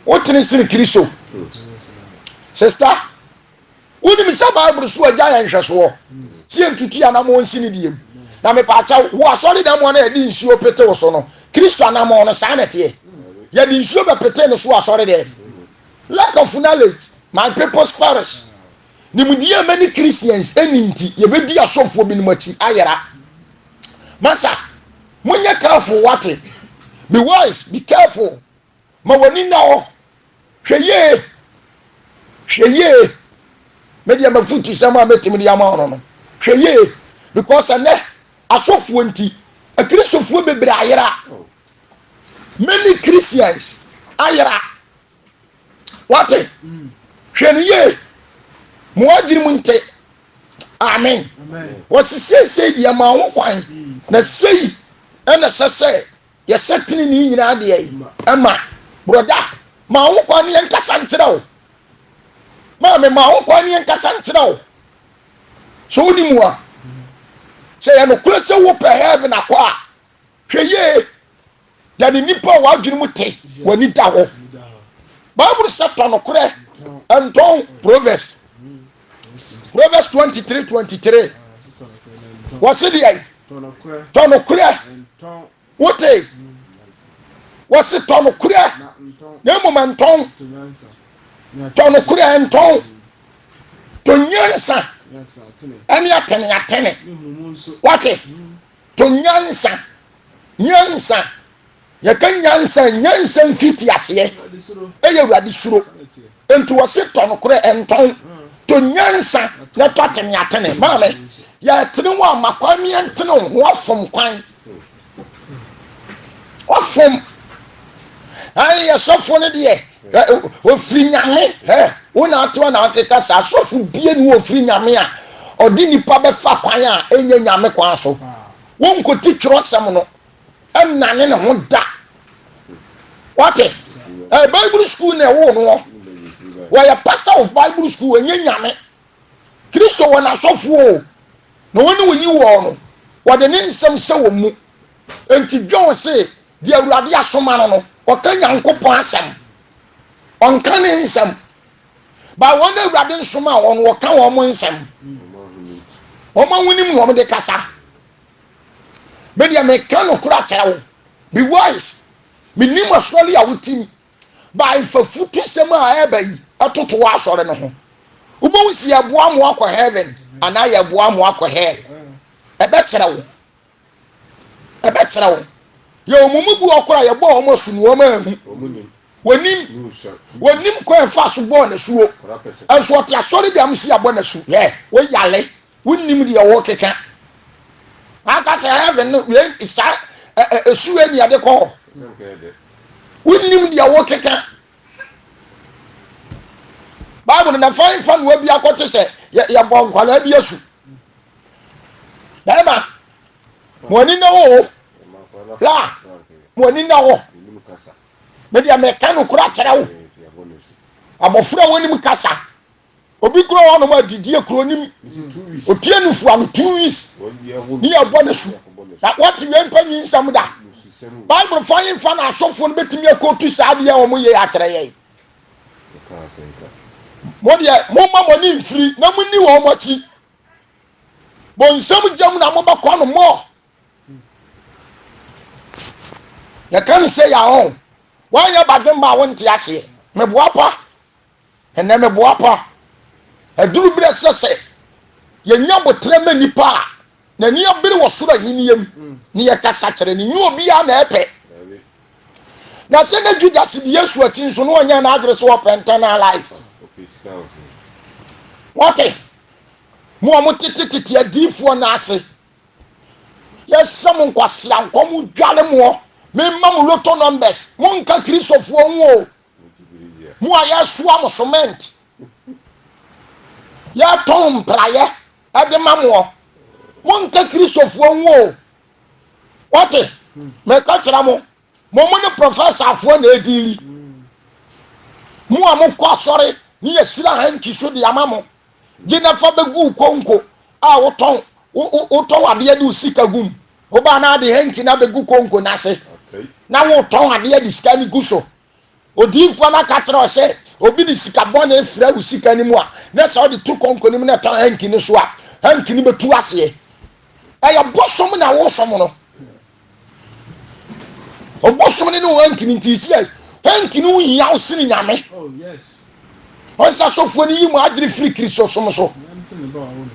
Wotene sene Kristo? Sista, wonim sɛ Bible so agya yɛ nhwɛsoɔ sɛ yɛntutu anammɔn nsi ne deɛ mu. Na mepaakyɛw, wo asɔredan mu a na yɛde nsuo pete wo so no, Kristo anammɔn no saa na ɛteɛ? Yɛde nsuo bɛpetee ne so wɔ asɔredan mu. Lack of knowledge, my people perish. Nimdeɛ a many Christians nni nti, yɛbɛdi asɔfoɔ binom akyi ayera. Masa, monyɛ careful wate. Be wise, be careful. Ma w'ani nna hɔ. Hwɛ yie. Hwɛ yie. Me deɛ m'afutusɛm a mɛtumi de ama wo no no, hwɛ yie. Because ɛnɛ, asɔfoɔ nti, akristofoɔ bebree ayera. Many Christians ayera. Wate? Hwɛ no yie. Mo adwene mu nte. Amen. Wɔsi seesei deɛ ma ho kwan na sei ɛna ɛsɛ sɛ yɛsɛ tenenee nyinaa deɛ yi ɛma broda ma ho kwan ne yɛnkasa nkyerɛ wo maame ma ho kwan ne yɛnkasa nkyerɛ wo so wodi mu a sɛ yɛ nokorɛ sɛ wopɛ heaven akɔ a hwɛ yie Yɛne nnipa a w'adwene mu te, w'ani da hɔ. Bible sɛ tɔ nokorɛ ntɔn Proverbs. Proverbs 23 23. Wɔse deɛ tɔ nokorɛ wote wɔse tɔ nokorɛ na mmom ntɔn tɔ nokorɛ ntɔn tɔ nyansa ɛne atene atene wate tɔ nyansa Nyansa. Yɛka nyansa a, nyansa mfitiaseɛ yɛ Awurade suro. Enti wɔse tɔ nokorɛ ɛntɔn. Tɔ nyansa na tɔ ateneatene. Maame, yɛtene wo a ma kwan meɛntene wo ho afom kwan. Wafom. Ayi yɛsɔfo no deɛ ofiri nyame. Wo na ato na akeka saa sɔfo bie ni ofiri nyame a ɔde nipa bɛfa kwan a ɛnyɛ nyame kwan so. Wonkɔti twerɛsɛm no nnane ne ho da. Wate? Ɛyɛ Bible school na ɛwoo noɔ. Wɔyɛ pastor of Bible school, ɛnyɛ nyame. Kristo wɔ n'asɔfoɔ o, na wɔn ne wɔyi wɔn no, wɔde ne nsɛm hyɛ wɔn mu. Enti John se, deɛ Awurade asoma no no, ɔka Nyankopɔn asɛm. Ɔnka ne nsɛm. Ba wɔn a Awurade nsomaa wɔn no, wɔka wɔn nsɛm. Wɔn ahonim na wɔde kasa. Me deɛ meka nokorɛ akyerɛ wo. Be wise. Menim asɔre a wotim. Ba fa futusɛm a ɛreba yi ɛtoto w'asɔre no ho. Wobɛhu si yɛboa mo akɔ heaven anaa yɛboa mo akɔ hell. Ɛbɛkyerɛ wo. Ɛbɛkyerɛ wo. Yɛ wɔn mu bi wɔ koraa yɛbɔɔ wɔn asu no wɔn anhu. Wɔnim wɔnim kwan ɛfa so bɔɔ n'asuo. Nso ɔte asɔre dɛm si abɔ n'asu. Hwɛ woyale wonim deɛ wɔkeka. Aka sɛ heaven no wei saa esu wei ne yɛde kɔ hɔ. Wonim deɛ wɔkeka. Bible no na fa nfa noa bi akɔte sɛ yɛbɔ nkwadaa bi asu. Bɛrima, mo ani na hɔ o. La, mo ani na hɔ. Me deɛ meka nokorɛ akyerɛ wo. Abɔfra a wɔnim kasa. Obi kura hɔ nom adidie kuro nim. Otie nufu ano 2 weeks. Ne yɛ bɔ ne su. Na wɔte wei mpa nyi nsɛm da. Bible fa yi nfa na asɔfoɔ no bɛtumi akɔtu saa adeɛ a wɔn yɛ akyerɛ yɛn. Mo deɛ momma mo ani mfiri na monni wɔn akyi. Bonsam gyam na mobɛkɔ no mɔ. Yɛka no sɛ yɛ ɔn. Woanyɛ badwemma a wonte aseɛ. Meboa pa. Ɛnɛ meboa pa. Aduru berɛ sɛ sɛ yɛnya boterɛ ma nipa a n'ani abere wɔ soro ahennie mu ne yɛkasa kyerɛ no. Nyɛ obiara na ɛpɛ. Na sɛ na Judas di Yesu akyi nso na ɔnyɛ n'adwene sɛ ɔpɛ eternal life. Wɔte mo a motetetete adiyifoɔ no ase yɛhyɛ mo nkwasea nkɔm dwale moɔ memma mo lotto numbers monka Kristofoɔ ho o. Mo a yɛsoa mo cement yɛtɔn mpraeɛ ɛde ma moɔ monka Kristofoɔ ho o. Wɔte meka kyerɛ mo mo mo ne professorfoɔ na ɛdili mo a mokɔ asɔre ne yɛhyira hanky so de ama mo gye na fa bɛgu konko a wotɔn wotɔn adeɛ de wo sika gu mu wobaa na ade hanky na bɛgu konko n'ase na wotɔn adeɛ de sika no gu so. Odiyifoɔ no aka kyerɛ wo sɛ obi de sika bɔne frɛ wo sika no mu a, na sɛ ɔde to konko no mu na ɛtɔ hanky no so a, hanky no bɛtu aseɛ. Ɛyɛ bosom na wosom no. Ɔbosom no ne wo hanky no nti si hanky no hia wo sene Nyame. Oh yes. Ɔnsa sɔfoɔ no yi mu adwene firi Kristo som so. Nyame sɛ ne ba a ɔwɔ ne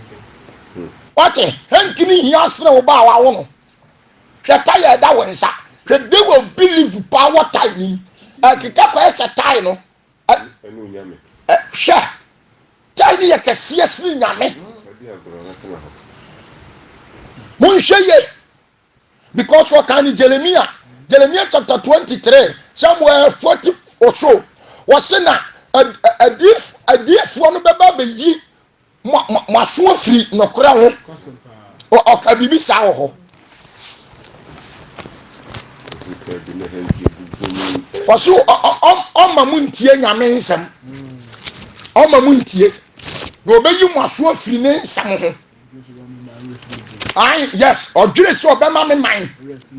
dɔ. Wate, hanky no hia sene wo ba a wawo no. Hwɛ tae a ɛda wo nsa. Hwɛ de wɔ believe paa wɔ tae no mu. Ɛkeka kɔyɛ sɛ tae no. Hwɛ, tae no yɛ kɛseɛ sene Nyame. Monhwɛ yie. Because wɔka ne Jeremia, Jeremia chapter 23, somewhere 40 or so. Wɔse na adiifoɔ no bɛba abɛyi mo aso afiri nɔkorɛ ho. Kwasɛm paa. Ɔka biribi saa wɔ hɔ. Ɔso ɔma mo ntie Nyame nsɛm. Ɔma mo ntie. Na ɔbɛyi mo aso afiri ne nsɛm ho. Ayi, yes, ɔdwene sɛ ɔbɛma me man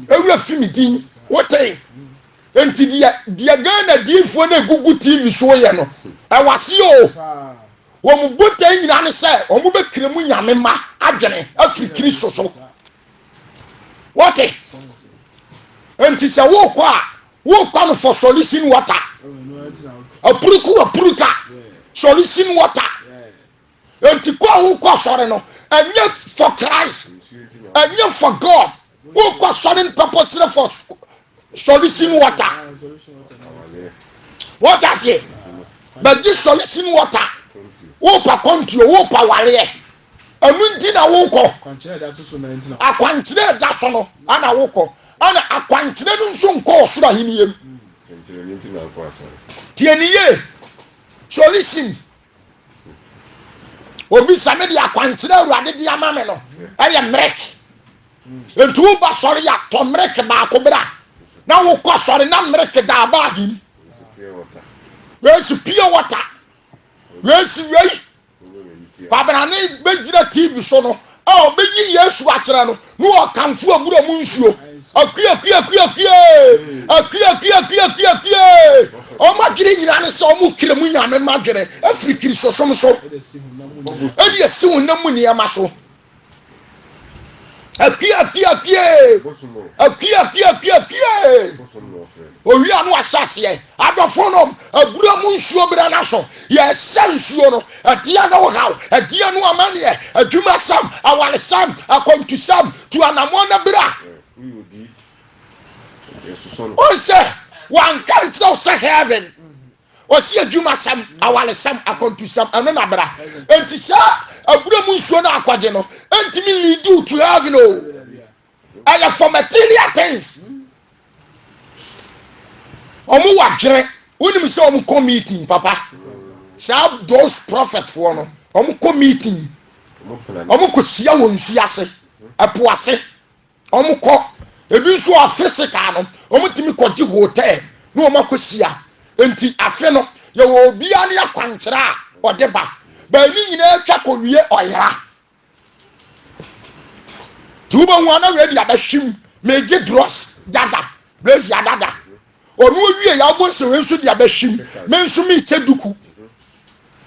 ewura fi me din. Wote? Nti deɛ Ghana diifoɔ no egugu TV so yɛ no, ɛwɔ ase o. Paa. Wɔn botae nyinaa ne sɛ wɔn bɛkira mu Nyame ma adwene afiri Kristo so. Wote? Nti sɛ wokɔ a, wokɔ no for solution water. Oh, no, ɛnti na wokɔ. Apuruku apuruka. Solution water. Nti kɔ a wokɔ asɔre no, ɛnyɛ for Christ, ɛnyɛ for God. Wokɔ asɔre no purposely for solution water. Ah, solution water na Wɔte aseɛ? Bɛgye solution water. Wopa kɔntuo, wopa wareɛ. Ɛno nti na wokɔ. Kwankyerɛ ɛda to so na ɛnti na. Akwankyerɛ ɛda so no, ana wokɔ. Ana akwankyerɛ no nso nkɔ ɔsoro ahenni mu. Tie ne yie. Solution. Obi sɛ me de akwankyerɛ Awurade de ama me no, ɛyɛ mmerɛk. Nti woba sɔre a, tɔ mmerɛk baako bra. Na wokɔ sɔre na mmerɛk da baage mu. Wei pure water. Wei si wei. Kwabrane bɛgyina TV so no a ɔbɛyi Yesu akyerɛ no na ɔkamfo abura mu nsuo. Akue akue akue akue akue akue akue akue akue. Ɔmo adwene nyinaa ne sɛ ɔmo kira mu Nyame ma adwene afiri Kristosom so. Ɛde si honam mu nneɛma. Ɛde asi honam mu nneɛma so. Akue akue akue akue akue akue akue. Owia no ahyɛ aseɛ. Adɔfo nom abura mu nsuo berɛ no so. Yɛsɛ nsuo no. Ɛdeɛ ne wo haw, ɛdeɛ no amanneɛ, adwumasɛm, awaresɛm, akwantusɛm, tu anammɔn na bra. Ɔnsɛ wanka nkyerɛ wo sɛ heaven. Ɔsi adwumasɛm, awaresɛm, akwantusɛm, ɛno na bra. Enti saa abura mu nsuo no akɔgye no, ɛntumi lead you to heaven o. Ɛyɛ for material things. Ɔmo wɔ adwene. Wonim sɛ ɔmo kɔ meeting papa. Saa those prophet foɔ no, ɔmo kɔ meeting. Ɔmo kɔ hyia wɔ nsu ase. Ɛpo ase wɔn kɔ. Ebi nso a physical no wɔn tumi kɔgye hotel na wɔn akɔhyia. Nti afe no yɛwɔ obiara ne akwankyerɛ a ɔde ba. Bɛn ne nyinaa twa kɔwie ɔyera. Nti wobɛhu a na wei de abɛhwim megye drɔs dada brazier dada. Ɔno owie yɛ wobɛhu sɛ wei nso de abɛhwim me nso mekyɛ duku.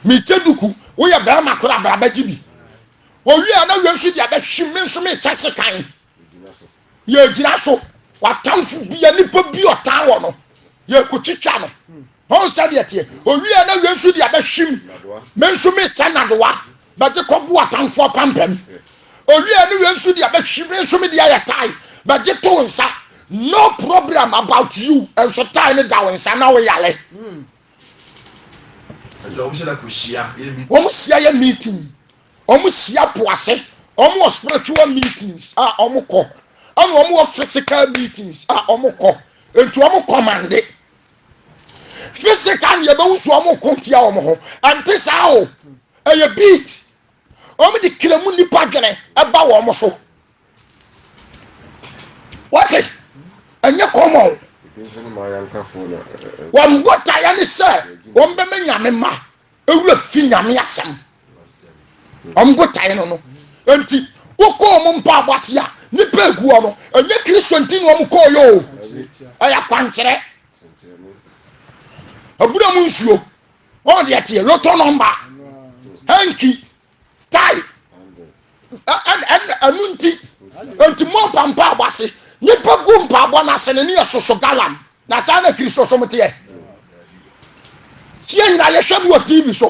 Mekyɛ duku woyɛ bɛrima koraa bra bɛgye bi. Owie a na wei nso de abɛhwim me nso mekyɛ sekan. Yɛgyina so w'atamfo bia nipa bi ɔtan wɔ no yɛkɔtwitwa no. Ɔn sɛdeɛ teɛ. Owie na wei nso de abɛhwim. Me nso mekyɛ nadoa. Bɛgye kɔgu atamfo apampam. Owie ne wei nso de abɛhwim. Me nso me deɛ yɛ tae. Bɛgye to nsa. No problem about you. Nso tae ne da wo nsa na wo yare. Wɔn hyia yɛ meeting. Wɔn hyia po ase. Wɔn wɔ spiritual meetings a wɔn kɔ. Ɛna wɔn wɔ physical meetings a wɔn kɔ. Nti wɔn kɔmande. Physical ne yɛbɛhu so wɔn ko tia wɔn ho. Ɛnte saa o. Ɛyɛ beat. Wɔn de kira mu nipa dwene ɛba wɔn so. Wɔte ɛnyɛ common. Wɔn botaeɛ ne sɛ wɔn bɛma nyame ma ewura fi nyame asɛm. Wɔn botaeɛ no no. Nti wokɔ wɔn mpaabɔ ase a nipa egu hɔ no ɛnyɛ Kristo nti na wɔn kɔɔ yɛ o. Ɛyɛ akwankyerɛ. Abura mu nsuo. Wɔn deɛ teɛ lotto number. Hanky tie. Ɛno nti nti mo mpa mpaabɔ ase. Nipa gu mpaabɔ n'ase ne ne yɛ soso galam. Na saa na Kristo som teɛ. Tie nyina yɛhwɛ bi wɔ TV so.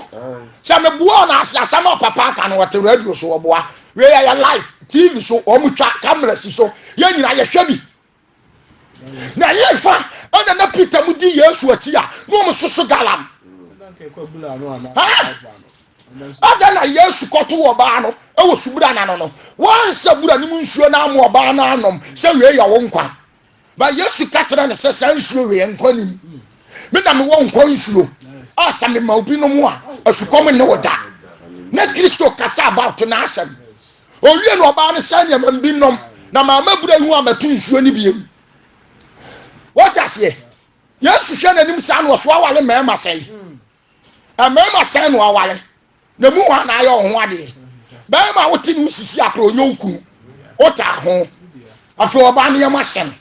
Sɛ meboa na ase asɛm a papa aka no wɔte radio so wɔboa. Wei yɛ live TV so wɔn twa camera si so. Yɛn nyina yɛhwɛ bi. Na yɛ fa ɛna na Peter mu di Yesu akyi a na wɔn soso galam. Ada na Yesu kɔto ɔbaa no ɛwɔ subura n'ano no. Wɔansa bura no mu nsuo no ama ɔbaa no anom sɛ wei yɛ wo nkwa. Ba Yesu ka kyerɛ no sɛ saa nsuo wei nkwa nim. Me na mewɔ nkwa nsuo a sɛ mema obi nom a asukɔm nne wo da. Na Kristo kasa about n'asɛm. Owie no ɔbaa no sɛ nneɛma bi nom na maama bura yi ho a mɛto nsuo no biem. Wɔte aseɛ. Yesu hwɛ n'anim saa na ɔso awale mmarima sɛe. Mmarima sɛe na ɔawale. Na mu hɔ na ayɛ wo ho adeɛ. Bɛrima a wote ne wo sisi akora ɔnyɛ wo kunu. Wotaa ho. Afei ɔbaa no yam ahyɛ no.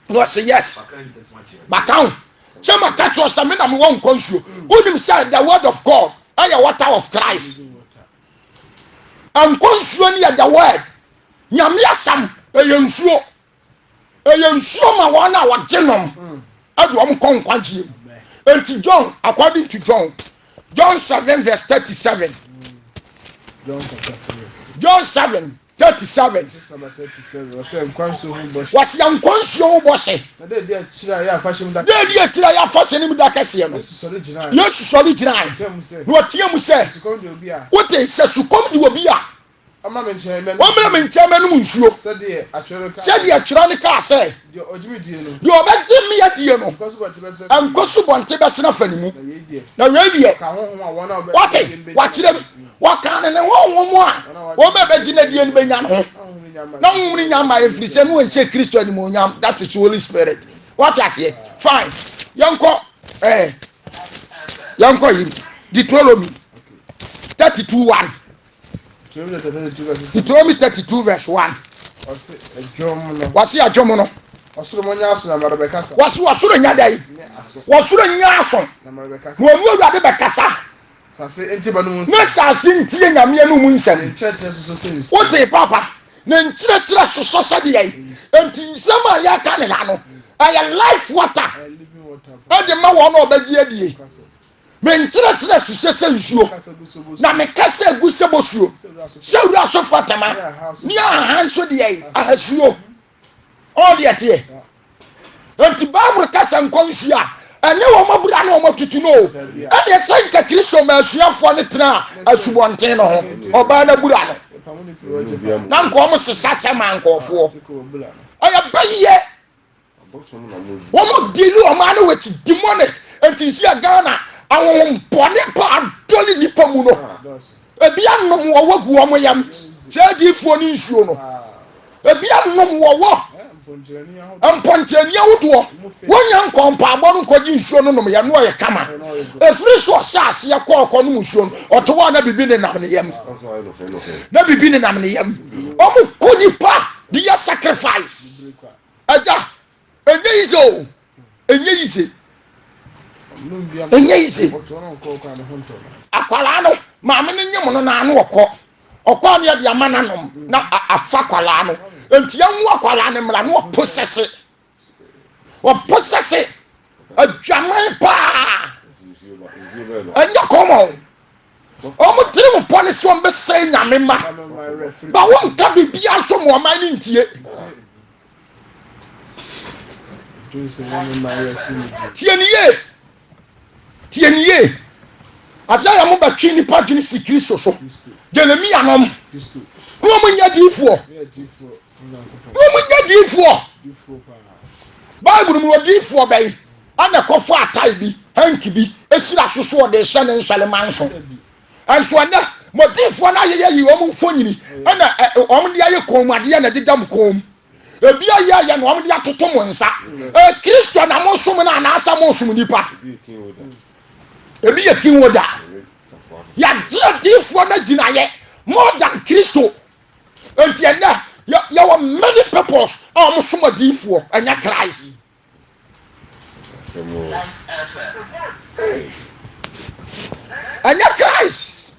Na ɔse yes. Maka ho. Sɛ maka kyerɛ sɛ me na mewɔ nkwa nsuo. Wonim sɛ the word of God ɛyɛ water of Christ. Nkwa nsuo no yɛ the word. Nyame asɛm ɛyɛ nsuo. Ɛyɛ nsuo ma wɔn a wɔgye nom ɛde wɔn kɔ nkwagyeɛ mu. Enti John, according to John, John 7 verse 37. John 7 37. Wɔsi nkwa nsuo ho bɔhyɛ. Deɛ edi akyire a yɛafahyɛ no mu da kɛseɛ no, Yesu sɔre gyinae na ɔteɛ mu sɛ, wote sɛ sukɔm de obi a, Ɔmmra me nkyɛn mmɛnom nsuo. Sɛdeɛ twerɛ no kaa sɛ, Deɛ ɔbɛgye me adie no, nkwa subɔnten bɛsene afa ne mu. Na wei deɛ, wate, wakyerɛ mu, wɔkaa no ne honhom a wɔn a ɛbɛgye no adie no bɛnya no ho. Na honhom no nya mmaeɛ ɛfiri sɛ ne wɔnhyɛ Kristo animuonyam, that is Holy Spirit. Wate aseɛ? Fine. Yɛnkɔ eh, yɛnkɔ yi Deuteronomy 32 1. Deuteronomy 32 verse 1. Wɔsi adwom no. Wɔsi wɔsoro nya dɛ. Wɔsoro nya aso. Na wɔn awurade bɛkasa. Ne sase ntie nyame anum nsɛm. Wote papa ne nkyerɛkyerɛ sosɔ sɛdeɛ yi. Enti nsɛm a yɛka ne ha no ɛyɛ life water ɛde ma wɔn a ɔbɛgye adie. Me nkyerɛkyerɛ hyehyɛ sɛ nsuo, na me kasa gu sɛ bosuo, sɛ wura so fatama, ne ahahan nso deɛ ahasuo. Ɔn deɛ teɛ. Enti Bible ka sɛ nkɔ nsuo a, ɛnyɛ wɔn abura ne wɔn atutu no o. Ɛdeɛ sɛ nka Kristo ma asuafoɔ no tena asubɔnten no ho, ɔbaa no abura no, na nka wɔn sesa kyɛ ma nkɔɔfoɔ. Ɛyɛ bɛyɛ. Wɔn deal wɔn ano with demonic nti nsi a Ghana ahohom bɔne pa adɔle nipa mu no ebi anom wɔwɔ gu wɔn yam sɛ adiifoɔ ne nsuo no. Ebi anom wɔwɔ mpɔnkyerɛni ahodoɔ. Wonya nkɔ mpaabɔ no nkɔgye nsuo no nom yɛ no ɔyɛ kama. Ɛfiri so ɔhyɛ aseɛ kɔ ɔkɔ nom nsuo no, ɔte hɔ a na biribi nenam ne yam. Na biribi nenam ne yam. Wɔn kɔ nipa de yɛ sacrifice. Agya, ɛnyɛ yize o. Ɛnyɛ yize. Ɛnyɛ yize. Akwaraa no, maame no nyem no na ano ɔkɔ. Ɔkɔ a ne yɛde ama no anom na afa akwaraa no. Nti yɛnwo akwaraa no mmra na ɔposɛse. Ɔposɛse adwaman paa. Ɛnyɛ kɔmɔ. Wɔn tirim pɔ ne sɛ wɔn bɛsɛe nyame ma. Ba wɔnka biribiara nso ma ɔman no ntie. Tie ne yie. Tie ne yie. Isaiah mo bɛtwe nnipa adwene si Kristo so. Jeremia nom. Na wɔn nyɛ diifoɔ. Na wɔn nyɛ diifoɔ. Bible mu odiifoɔ bɛyi ɛna ɛkɔfo atae bi hanki bi esira so so ɔde hyɛ ne nsɔle manso. Nso ɛnɛ mo diifoɔ no ayɛyɛ yi wɔn mfonyini ɛna wɔn de ayɛ kɔn mu adeɛ na ɛdeda mo kɔn mu. Ebi ayɛ ayɛ na wɔn de atoto mo nsa. Ɛ Kristo na mo som no anaasɛ mo som nipa? Ebi yɛ king oda. Yɛagye adiifoɔ no agyinaeɛ more than Kristo. Enti ɛnɛ yɛwɔ many peoples a wɔn som adiifoɔ ɛnyɛ Christ. Ɛnyɛ Christ.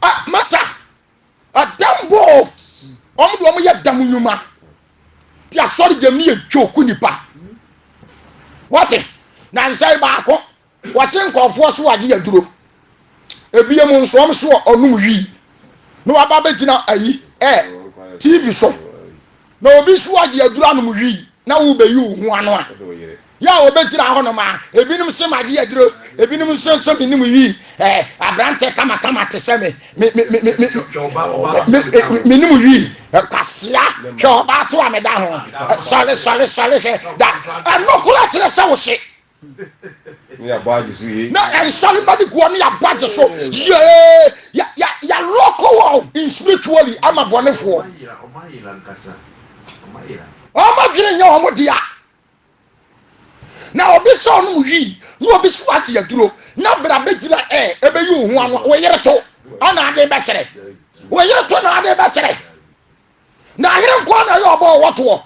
Ah, masa. Adam bo wɔn de wɔn yɛ dam nnwuma ti asɔre dɛm ne yɛ joke nipa wɔte na nsa baako wɔse nkɔfoɔ so agye aduro ebie mu nso wɔn so ɔnum wii na waba bɛgyina ayi ɛ tv so Na obi so agye aduru anom wii na worebeyi wo ho ano a, yɛ a wɔbɛgyina hɔnom a, ebinom se magye aduro, ebinom nso nso menim wii, eh, aberante kamakama te sɛ me, me, me, me, me, me, me, menim wii, kwasea, hwɛ ɔbaa to a meda ho, sɔre, sɔre, sɔre, hwɛ, da, ɛno koraa kyerɛ sɛ wo hye. Na nsɔre ma ne guɔ ne yɛabɔ agye so yee yɛlɔko wɔ in spiritually ama bɔnefoɔ wɔn adwene nyɛ wɔn dea na obi sɛ ɔnom wii na obi so agye aduro na bra bɛgyina ɛ ɛbɛyi wo ho ano wo yere to ana ade bɛkyerɛ wo yere to na ade bɛkyerɛ Na ahene nko ara na ɛyɛ ɔbɔ ɔwɔ toɔ.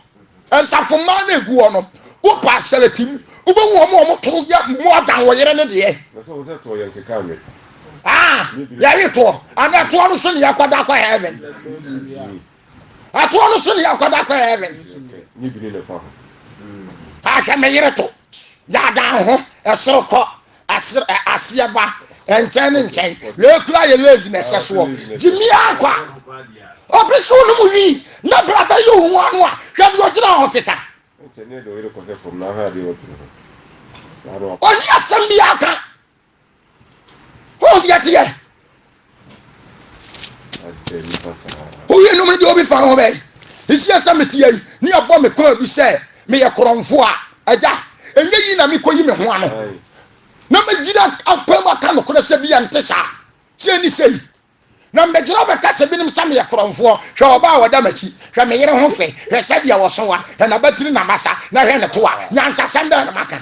Nsafo mmaa na egu hɔ no, wopɛ asɛlɛtim, wobɛhu wɔn a wɔn to yɛ more than wɔ yere no deɛ. Ah, yɛwe toɔ. Ana ɛtoɔ no so ne yɛkɔda kɔ heaven. Ɛtoɔ no so ne yɛkɔda kɔ heaven. Ahwɛ me yere to. Daadaa ho, ɛsoro kɔ. Aser ɛ aseɛ ba nkyɛn ne nkyɛn. Wei kura yɛ lazy na ɛhyɛ soɔ. Gyimi akwa. Obi so no mu wii na bra bɛyi wo ho ano a hwɛ deɛ ɔgyina hɔ keka. Ɔni asɛm bi aka. Ho deɛ teɛ. Wowie nom no deɛ obi fa ho bɛn. Nhyia sɛ mete yi ne ɛbɔ me kɔn adu sɛ meyɛ korɔmfo a, agya, ɛnyɛ yi na mekɔyi me ho ano. Na mɛgyina apam aka nokorɛ sɛ bi a nte saa. Sɛ ɛni sei. Na mɛgyina bɛka sɛ binom sɛ meyɛ korɔmfoɔ. Hwɛ ɔbaa a ɔda m'akyi. Hwɛ me yere ho fɛ. Hwɛ sɛdeɛ ɔso wa. Hwɛ n'abatiri n'abasa. Na hwɛ ne toa. Nyansasɛm bɛn na maka?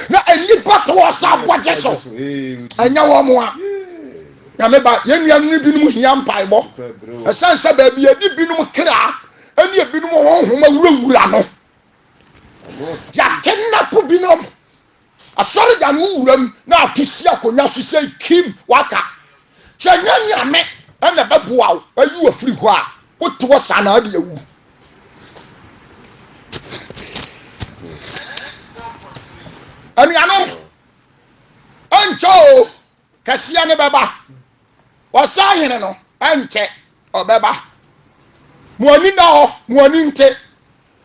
Na nnipa to ɔsa abɔgye so. Ɛnyɛ wɔn a. Nyame ba, yɛn nuanom no binom hia mpaebɔ. Ɛsiane sɛ baabi yɛde binom kra ne ebinom honhom awurawura no, yɛakennapo binom. Asɔredan wo wuram na ato si akonnwa so sɛ kim waka. Sɛ nyɛ Nyame na ɛbɛboa wo ayi wo afiri hɔ a, wote hɔ saa na ade awu. Anuanom, ɛnkyɛ o, kɛseɛ no bɛba. Ɔsa hene no, ɛnkyɛ ɔbɛba. Mo ani na hɔ, mo ani nte.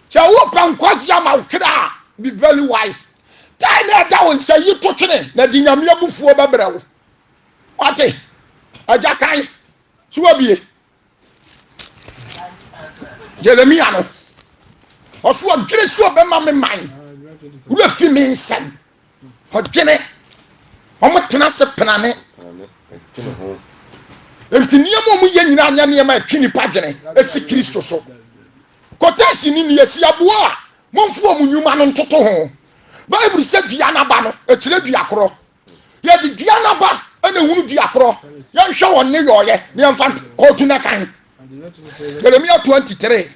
Sɛ wopɛ nkwagye ama wo kra a, be very wise. Tae na ɛda wo nsa yi to twene na de Nyame abufuo bɛbrɛ wo. Wate? Agya kan, so wabie. Jeremia no, ɔso ɔdwene sɛ ɔbɛma me man wura fi me nsɛm. Ɔdwene, wɔn tena ase penane. Enti nneɛma a wɔyɛ nyinaa nyɛ nneɛma a ɛtwe nnipa adwene si Kristo so. Quotation ni esi aboa a momfa wɔn nnwuma no ntoto ho. Bible sɛ dua no aba no, ɛkyerɛ dua korɔ. Yɛde dua no aba na ehunu dua korɔ. Yɛnhwɛ wɔn nneyɔeɛ na yɛmfa kɔɔtu no kan. Jeremia 23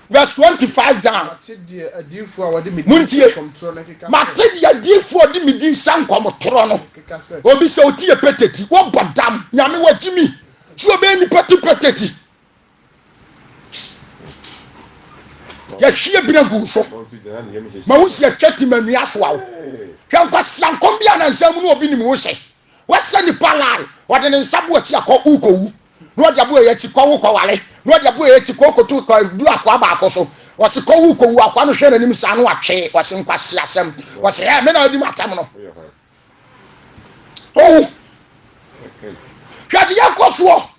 verse 25 down. Montie, mate deɛ adiyifoɔ de me din hyɛ nkɔmtorɔ no. Obi sɛ ɔti yɛ peteti, wɔbɔ dam, nyame wagye mi. So ɔbɛyɛ nipa ti peteti. Yɛhwie bena gu so. Ma wo si atwa ti ma nua soa wo. Hwɛ nkwasia nkɔm bi a nansa mu no obi nim wo hyɛ. Wahyɛ nipa lie, ɔde ne nsa bo akyi akɔ wokɔwu. Na ɔde abo akyi kɔ wo kɔware. Na ɔde abo akyi kɔ koto kɔ duru akoa baako so. Ɔse kɔ wo kɔwu akoa no hwɛ n'anim saa no atwee. Ɔse nkwasia asɛm. Ɔse ɛ me na adi m'atam no. Owu. Hwɛ deɛ ɛkɔ soɔ.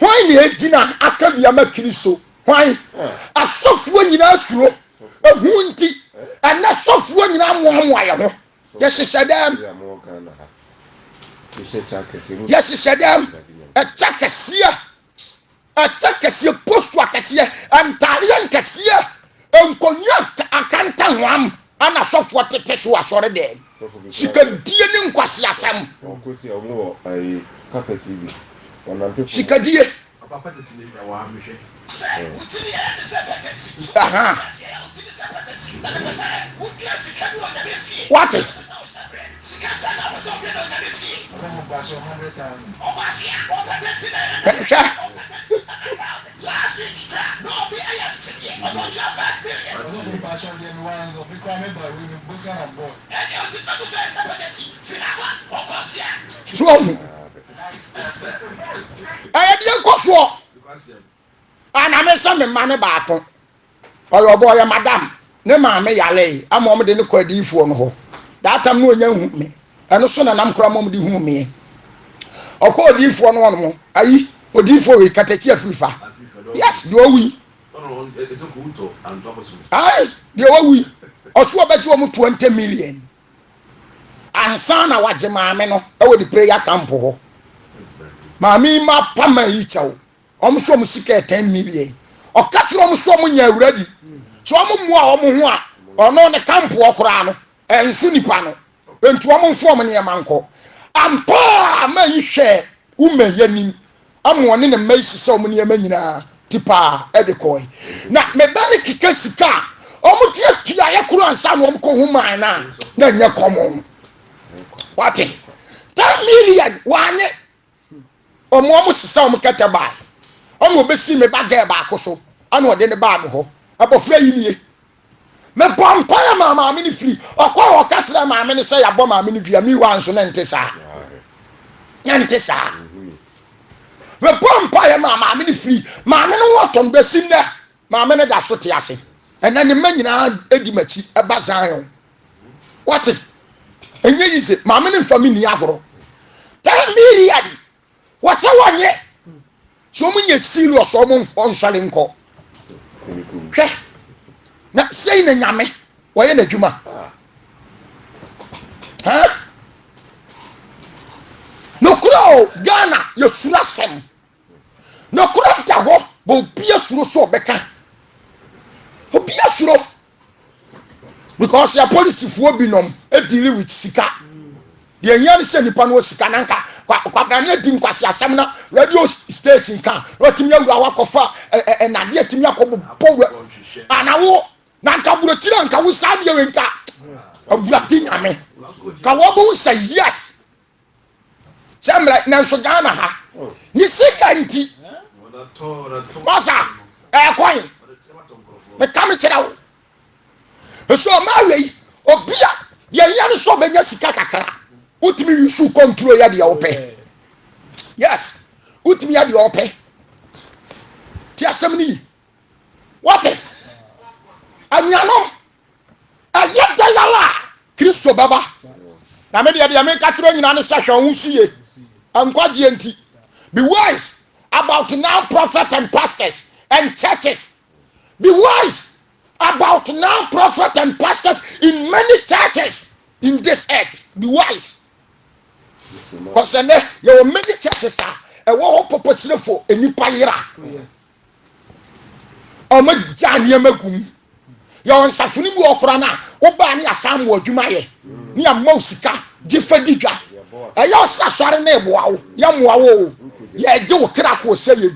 Hwan na egyina aka bi ama Kristo? Hwan? Asɔfoɔ nyinaa suro. Ehu nti, ɛnɛ sɔfoɔ nyinaa moamoa yɛ ho. Yɛhyehyɛ dɛm. Yɛhyehyɛ dɛm. Ɛkyɛ kɛseɛ. Ɛkyɛ kɛseɛ, postu akɛseɛ, ntaadeɛ nkɛseɛ, nkonnwa akantanhwam ana asɔfoɔ tete so asɔre dɛm. Sikadie ne nkwaseasɛm. Sikadie. Aha. Wate? Hwɛ. So ahu? Ɛyɛ deɛ nkɔ soɔ. Ana me sɛ me mma ne baako. Ɔyɛ ɔbɔ ɔyɛ madam. Ne maame yaree ama wɔn de no kɔ adiyifoɔ no hɔ. That time no ɔnya nhu me. Ɛno so na nam koraa ma wɔn de hu me. Ɔkɔ odiyifoɔ no hɔ nom. Ayi odiyifoɔ wei katakyi afirifa. Yes, deɛ ɔwu yi. Ayi deɛ wawu yi. Ɔso ɔbɛgye wɔn 20 million. Ansa na wagye maame no ɛwɔ ne prayer camp hɔ. Maame yi ma pa ma yi kyɛw. Wɔn nso wɔn sika yɛ 10 million. Ɔka kyerɛ wɔn so wɔn nyɛ awuradi. So wɔn mmoa wɔn ho a ɔno ne camp hɔ koraa no ɛnso nipa no. Nti wɔn mfo wɔn nneɛma nkɔ. Ampa a ma yi hwɛ wuma yi anim ama ɔne ne mma yi hyehyɛ wɔn nneɛma nyinaa ti paa ɛde kɔɛ. Na me ba ne keka sika a wɔn tuatua yɛ koro ansa na wɔn kɔ ho maa na na nyɛ kɔmɔ. Wate 10 million wanye wɔn sesa wɔn kɛtɛ baa ɔna ɔbɛsi me ba gɛɛ baako so ɛna ɔde ne baa me hɔ. Abɔfra yi nie, mebɔ mpaeɛ maa maame no firi ɔkɔ a ɔka kyerɛ maame no sɛ yɛabɔ maame no dua. Miwa nso ne nte saa, ne nte saa. Mebɔ mpaeɛ maa maame no firi maame no ho ɔtɔ no. Bɛsi nnɛ maame no da so te ase. Ɛnɛ ne mma nyinaa di m'akyi ɛba Zion. Wate, ɛnyɛ yi sɛ maame no nfa mi ni agorɔ. 10 million wɔsɛ wɔnyɛ so wɔn nyɛ serious, wɔn nsɔre nkɔ hwɛ na sɛyi na Nyame wɔyɛ n'adwuma hɛn nokura o. Ghana yɛsuro asɛm. Nokura da hɔ bɔ, obi asuro so ɔbɛka, obi asuro because yɛ polisifoɔ binom dealing with sika. Deɛ hia ne sɛ nipa no wɔ sika na nka kwabrane adi nkwasi asɛm na radio station ka na watumi awura hɔ akɔfa ɛnadeɛ atumi akɔbobɔ wura anawo na nka burokyire a nka wo saa deɛ wei nka Awurade Nyame ka wɔbɛhu sɛ yes sɛ mmerɛ. Nanso Ghana ha ne sika nti masa ɛɛkwan meka me kyerɛ wo nso ɔma awei obi a deɛ hia no sɛ ɔbɛnya sika kakra, wotumi use control yɛ deɛ wopɛ. Yes, wotumi yɛ deɛ wopɛ. Ti asɛm no yi wate. Anuanom, ɛyɛ da yala a Kristo bɛba na me deɛ meka kyerɛ nyinaa ne sɛ hwɛ wo ho so yie. Nkwagyeɛ nti, be wise about now prophet and pastors and churches. Be wise about now prophet and pastors in many churches in this earth. Be wise. Cause ɛnɛ yɛwɔ many churches a ɛwɔ hɔ purposely for nnipa yera. Wɔn gya nneɛma gu mu. Yɛwɔ nsafo no bi wɔ koraa no a wobaa ne yɛasan mo adwuma yɛ ne yɛama wo sika gye fa di dwa. Ɛyɛ ɔsɛ asɔre no ɛboa wo, yɛmmoa wo o. Yɛgye wo kra kɔ ɔsɛ yɛm.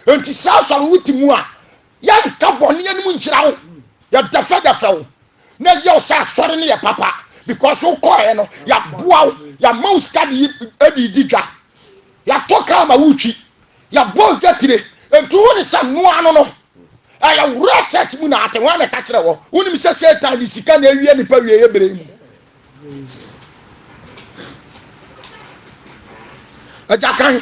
Enti saa asɔre wote mu a yɛnka bɔne anim nkyerɛ wo. Yɛdɛfɛdɛfɛ wo na ɛyɛ wo sɛ asɔre no yɛ papa because wokɔɛ no yɛaboa wo, yɛama wo sika de de di dwa. Yɛatɔ kaa ma wotwi. Yɛabɔ wo dwatire. Enti wo ne sɛ noa no no. Ɛyɛ wura church mu na ate. Hwan na ɛka kyerɛ wɔ? Wonim sɛ Satan de sika na awia nipa wieɛ berɛ yi mu. Agya kan.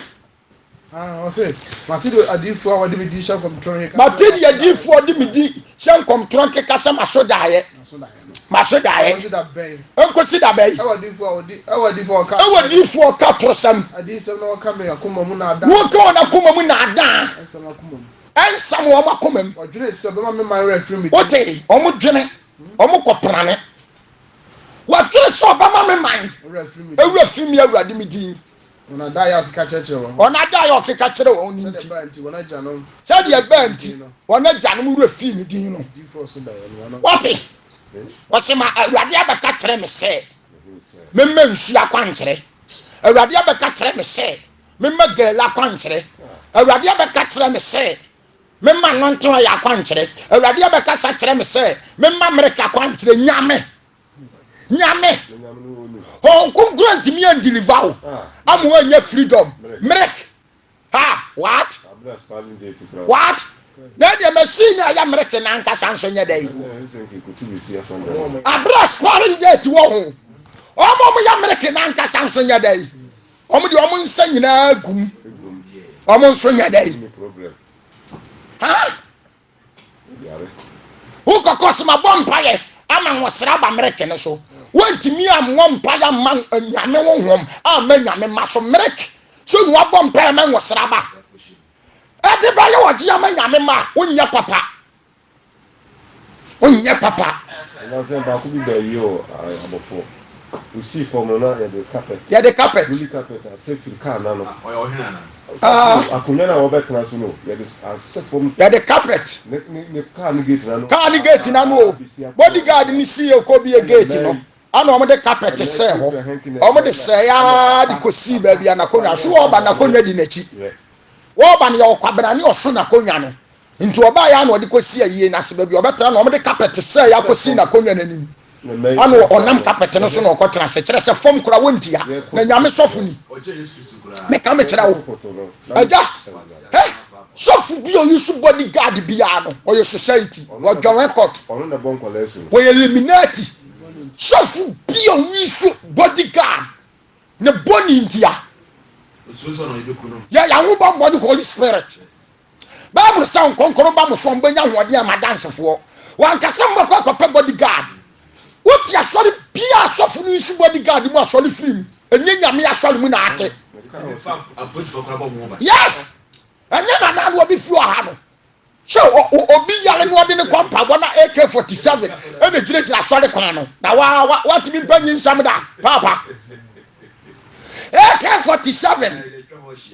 Ah, ɔse, mate de adiyifoɔ a wɔde me di hyɛ nkɔmtorɔ nkeka. Mate de adiyifoɔ de me di hyɛ nkɔmtorɔ nkeka sɛ maso daeɛ. Maso daeɛ. Nkosi da bɛn? Nkosi da bɛn? Ɛwɔ adiyifoɔ a wɔdi ɛwɔ adiyifoɔ a wɔka. Ɛwɔ adiyifoɔ a wɔka atorosɛm. Adiyisɛm na wɔka me akoma mu naadaa. Wɔka wɔn akoma mu naadaa. Ɛnsɛm akoma mu. Ɛnsɛm wɔn akoma mu. Wɔdwene sɛ bɛma me man werɛ afiri me din. Wote, wɔn dwene, wɔn kɔ prane. Wɔdwene sɛ ɔbɛma me man werɛ afiri me Awurade me din. Wɔn adaeɛ a ɔkeka kyerɛkyerɛ wɔn. Wɔn adaeɛ a ɔkeka kyerɛ wɔn no nti. Sɛdeɛ ɛbaa nti wɔn agyanom werɛ firii me din no. Wɔte? Wɔse ma Awurade abɛka kyerɛ me sɛ memma nsuo akwankyerɛ. Awurade abɛka kyerɛ me sɛ memma gɛɛla akwankyerɛ. Awurade abɛka kyerɛ me sɛ memma nɔnten ɔyɛ akwankyerɛ. Awurade abɛkasa kyerɛ me sɛ memma mmereka akwankyerɛ. Nyame! Nyame Honhom Kronkron antumi andeliver wo ama woanya freedom. Mmerek ha what what na ɛdeɛ machine a ɛyɛ mmereke no ankasa nso nyɛ dɛn abere expiring date wɔ ho wɔn a wɔyɛ mmereke no ankasa nso nyɛ dɛn wɔn deɛ wɔn nsa nyinaa gum wɔn nso nyɛ dɛn ha Wokɔkɔ sɛ mabɔ mpaeɛ ama nwosra aba mmereke no so. Wontumi ammɔ mpaeɛ amma Nyame honhom amma Nyame mma so. Mmereke so na wabɔ mpaeɛ ama nwosra aba. Ɛde bɛyɛ ɔgye ama Nyame mma a, wonyɛ papa. Wonyɛ papa. Anaasɛ baako bi baa yie wɔ abɔfoɔ. Osii fam no na yɛde carpet. Yɛde carpet. Holy carpet asɛ firi kaa n'ano. Ɔyɛ ɔhene anaa? Ah. Akonnwa no a wɔbɛtena so no yɛde asɛ fam. Yɛde carpet. Ne ne ne kaa no gate n'ano. Kaa no gate n'ano o. Bodyguard no si yɛ kɔ bie gate no. Ana wɔn de carpet sɛɛ hɔ. Wɔn de sɛɛ aa de kɔ sii baabi a n'akonnwa so wɔba n'akonnwa di n'akyi. Wɔba no yɛ ɔkwabena ne ɔso n'akonnwa no. Nti ɔbaeɛ ara na ɔde kɔsii ayie no ase, baabi a ɔbɛtena no, wɔde kapɛte sɛeɛ akɔsii n'akonnwa no anim. Ɛna ɔnam kapɛte no so na ɔkɔtena ase, kyerɛ sɛ fam koraa wɔntia. Na Nyame sɔfo ni. Meka mekyerɛ wo, agya, hɛ, sɔfo bi a ɔyi so body guard biara no, ɔyɛ society, wɔdwɔn court, wɔyɛ illuminati. Sɔfo bi a ɔyi so body guard, ne bɔne ntia. Yɛ yɛn ahobammɔ ne Holy Spirit. Bible sɛ nkronkron ba mo so a mobɛnya ahoɔden ama adansefoɔ. Wanka sɛ mobɛkɔ akɔpɛ body guard. Wote asɔre biaa asɔfo no nsi body guard mu asɔre firi mu. Ɛnyɛ Nyame asɔre mu na ate. Yes! Ɛnyɛ nana no obi firi ɔha no. Sɛ obi yare na ɔde no kɔ mpaebɔ na AK-47 ɛna gyinagyina asɔre kwan no na wa wa watumi mpa nyinsɛm da paapa. AK-47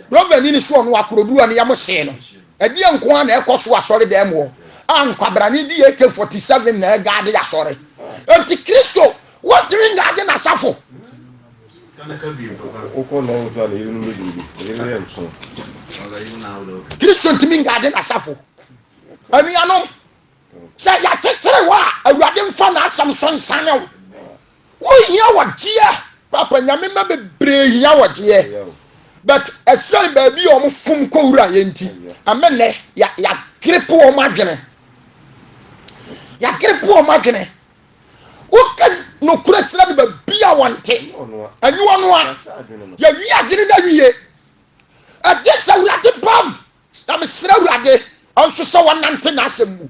Robani ne so ɔno akoroduru a ne yam hyee no ɛdeɛ nko ara na ɛkɔ so asɔre dɛm hɔ a nkwabrane di AK-47 na ɛgaade asɔre. Enti Kristo wɔntumi ngaade n'asafo. Kristo ntumi ngaade n'asafo. Anuanom, sɛ yɛakyekyere wo a, Awurade mfa n'asɛm so nsane wo. Wohia wɔgyeɛ. Papa, Nyame mma bebree hia wɔgyeɛ. But ɛsɛn baabi a wɔn fom kɔ wura yɛ nti, ama nnɛ yɛagrepe wɔn adwene. Yɛagrepe wɔn adwene. Woka nokorɛ kyerɛ no baabi a wɔnte. Ɛnyɛ ɔno a. Yɛwie adwene no awie. Ɛgye sɛ Awurade bam. Na mesrɛ Awurade nso sɛ wɔnante n'asɛm mu.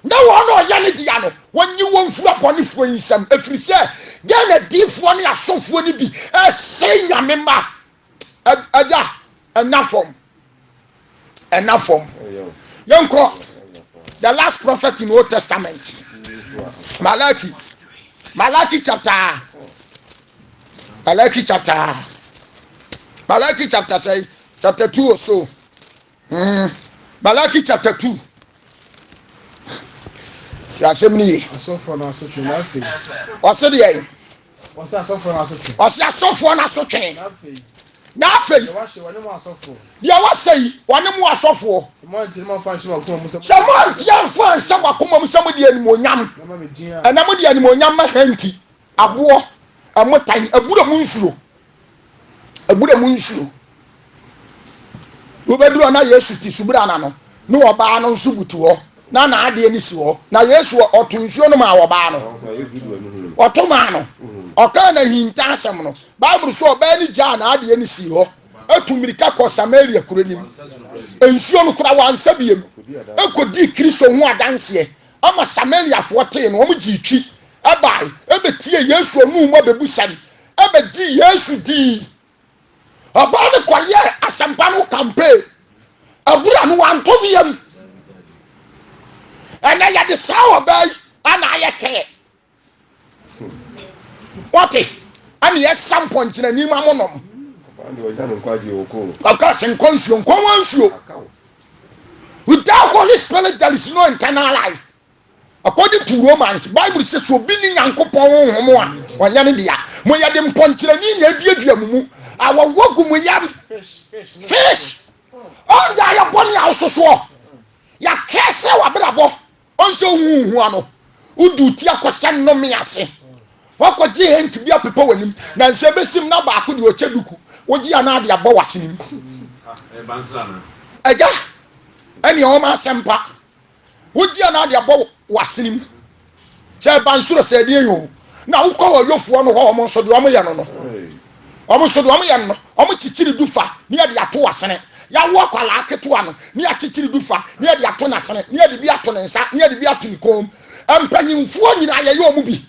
Na wɔn a ɔyɛ ne dea no, wɔnyi wɔn mfiri abɔnefoɔ yi nsam, ɛfiri sɛ Ghana adiyifoɔ ne asɔfoɔ no bi resɛe Nyame mma. Agya, ɛna fam. Ɛna fam. Yɛnkɔ the last prophet in Old Testament. Malachi. Malachi chapter. Malachi chapter. Malachi chapter sɛn? Chapter 2 or so. Malachi chapter 2. Yɛ asɛm no ye. Asɔfoɔ no asotwe na afei. Ɔse deɛ yi. Ɔse asɔfoɔ no asotwe. Ɔse asɔfoɔ no asotwe. Na afei. Na afei. Deɛ wahyɛ wɔne mo asɔfoɔ. Deɛ wahyɛ yi wɔne mo asɔfoɔ. Sɛ mo antie mo amfa anhyɛ mo akoma mu sɛ. Sɛ mo antie amfa anhyɛ mo akoma mu sɛ mo de animuonyam. Na ma me din a. Ɛna mo de animuonyam ma hanki, aboɔ, ɛmotan, abura mu nsuo. Abura mu nsuo. Wobɛduru hɔ na Yesu te subura no ano, ne ɔbaa no nso butu hɔ, na n'adeɛ no si hɔ. Na Yesu ɔto nsuo no maa ɔbaa no. Ɔto maa no. Ɔkaa n'ahintasɛm no. Bible so ɔbaa no gyaa n'adeɛ no sii hɔ, atu mmirika kɔ Samaria kuro no mu. Nsuo no kora wansa biem. Ɛkɔdii Kristo ho adanseɛ ama Samariafoɔ tee no, wɔn gyee twi ɛbae ɛbɛtie Yesu anum mu abɛbusɛm, ɛbɛgyee Yesu dii. Ɔbaa no kɔyɛɛ asɛmpa no campaign. Abura no wanto biam. Ɛnɛ yɛde saa ɔbaa yi ana ayɛ kɛɛ. Wɔte ɛne yɛsa mpɔnkyerɛni ma mo nom. Ɔka sɛ nkɔ nsuo nkɔ wɔn nsuo. Without Holy Spirit there is no eternal life. According to Romans, Bible sɛ sɛ obi ne Nyankopɔn honhom a, ɔnyɛ ne dea. Mo yɛde mpɔnkyerɛni na aduadua mo mu. Awɔwɔ gu mo yam. Fish. Ɔnda ayɛ bɔne a wososoɔ. Yɛakɛse w'abrabɔ. Ɔnsɛ wohu ano. Wode wo ti akɔhyɛ nnome ase. Woakɔgye hanky bi apepa w'anim. Na nsɛ bɛsim na baako deɛ ɔkyɛ duku. Wogye a na ade abɔ w'asenem. Agya, ɛneɛ ɔma asɛmpa. Wogye a na ade abɔ w'asene mu. Sɛ ɛba nsoro sɛ ɛdeɛ yɛ o. Na wokɔ wɔ yofoɔ no hɔ wɔn nso deɛ wɔn yɛ no no. Wɔn nso deɛ wɔn yɛ no no. Wɔn kyekyere du fa ne yɛde ato w'asene. Yɛawo akwadaa ketewa no ne yɛakyekyere du fa ne yɛde ato n'asene ne yɛde bi ato ne nsa ne yɛde bi ato ne kɔn mu. Mpanyinfoɔ nyinaa yɛyɛ wɔn bi.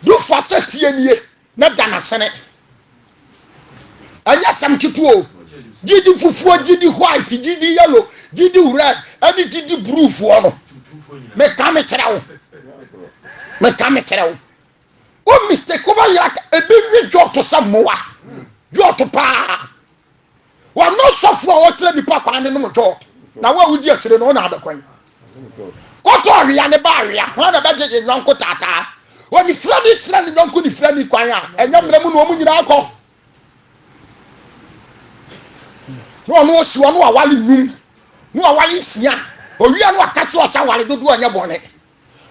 Du fa sɛ tie nie. na da n'asene. Ɛnyɛ asɛm ketewa o. Gyidi fufuo, gyidi white, gyidi yellow, gyidi red, ɛne gyidi blue foɔ no. Meka me kyerɛ wo. Meka me kyerɛ wo. Wo mistake wobɛyera ebi we dwɔto sɛ mmoa. Dwɔto paa. Wɔno sɔfo a ɔkyerɛ nipa kwan ne nom dwɔto. Na wo a wodi akyire no wo na abɛkwan. Kɔtɔ awea ne ba awea, hwan na bɛgye yɛn yɔnko taataa? Onifirani kyerɛ ne yɔnko nifirani kwan a, ɛnyɛ mmerɛ mu na wɔn nyinaa kɔ. Na ɔno ɔsi ɔno awale num, na awale nsia, owia no aka kyerɛ ɔsɛ awale dodoɔ nyɛ bɔne.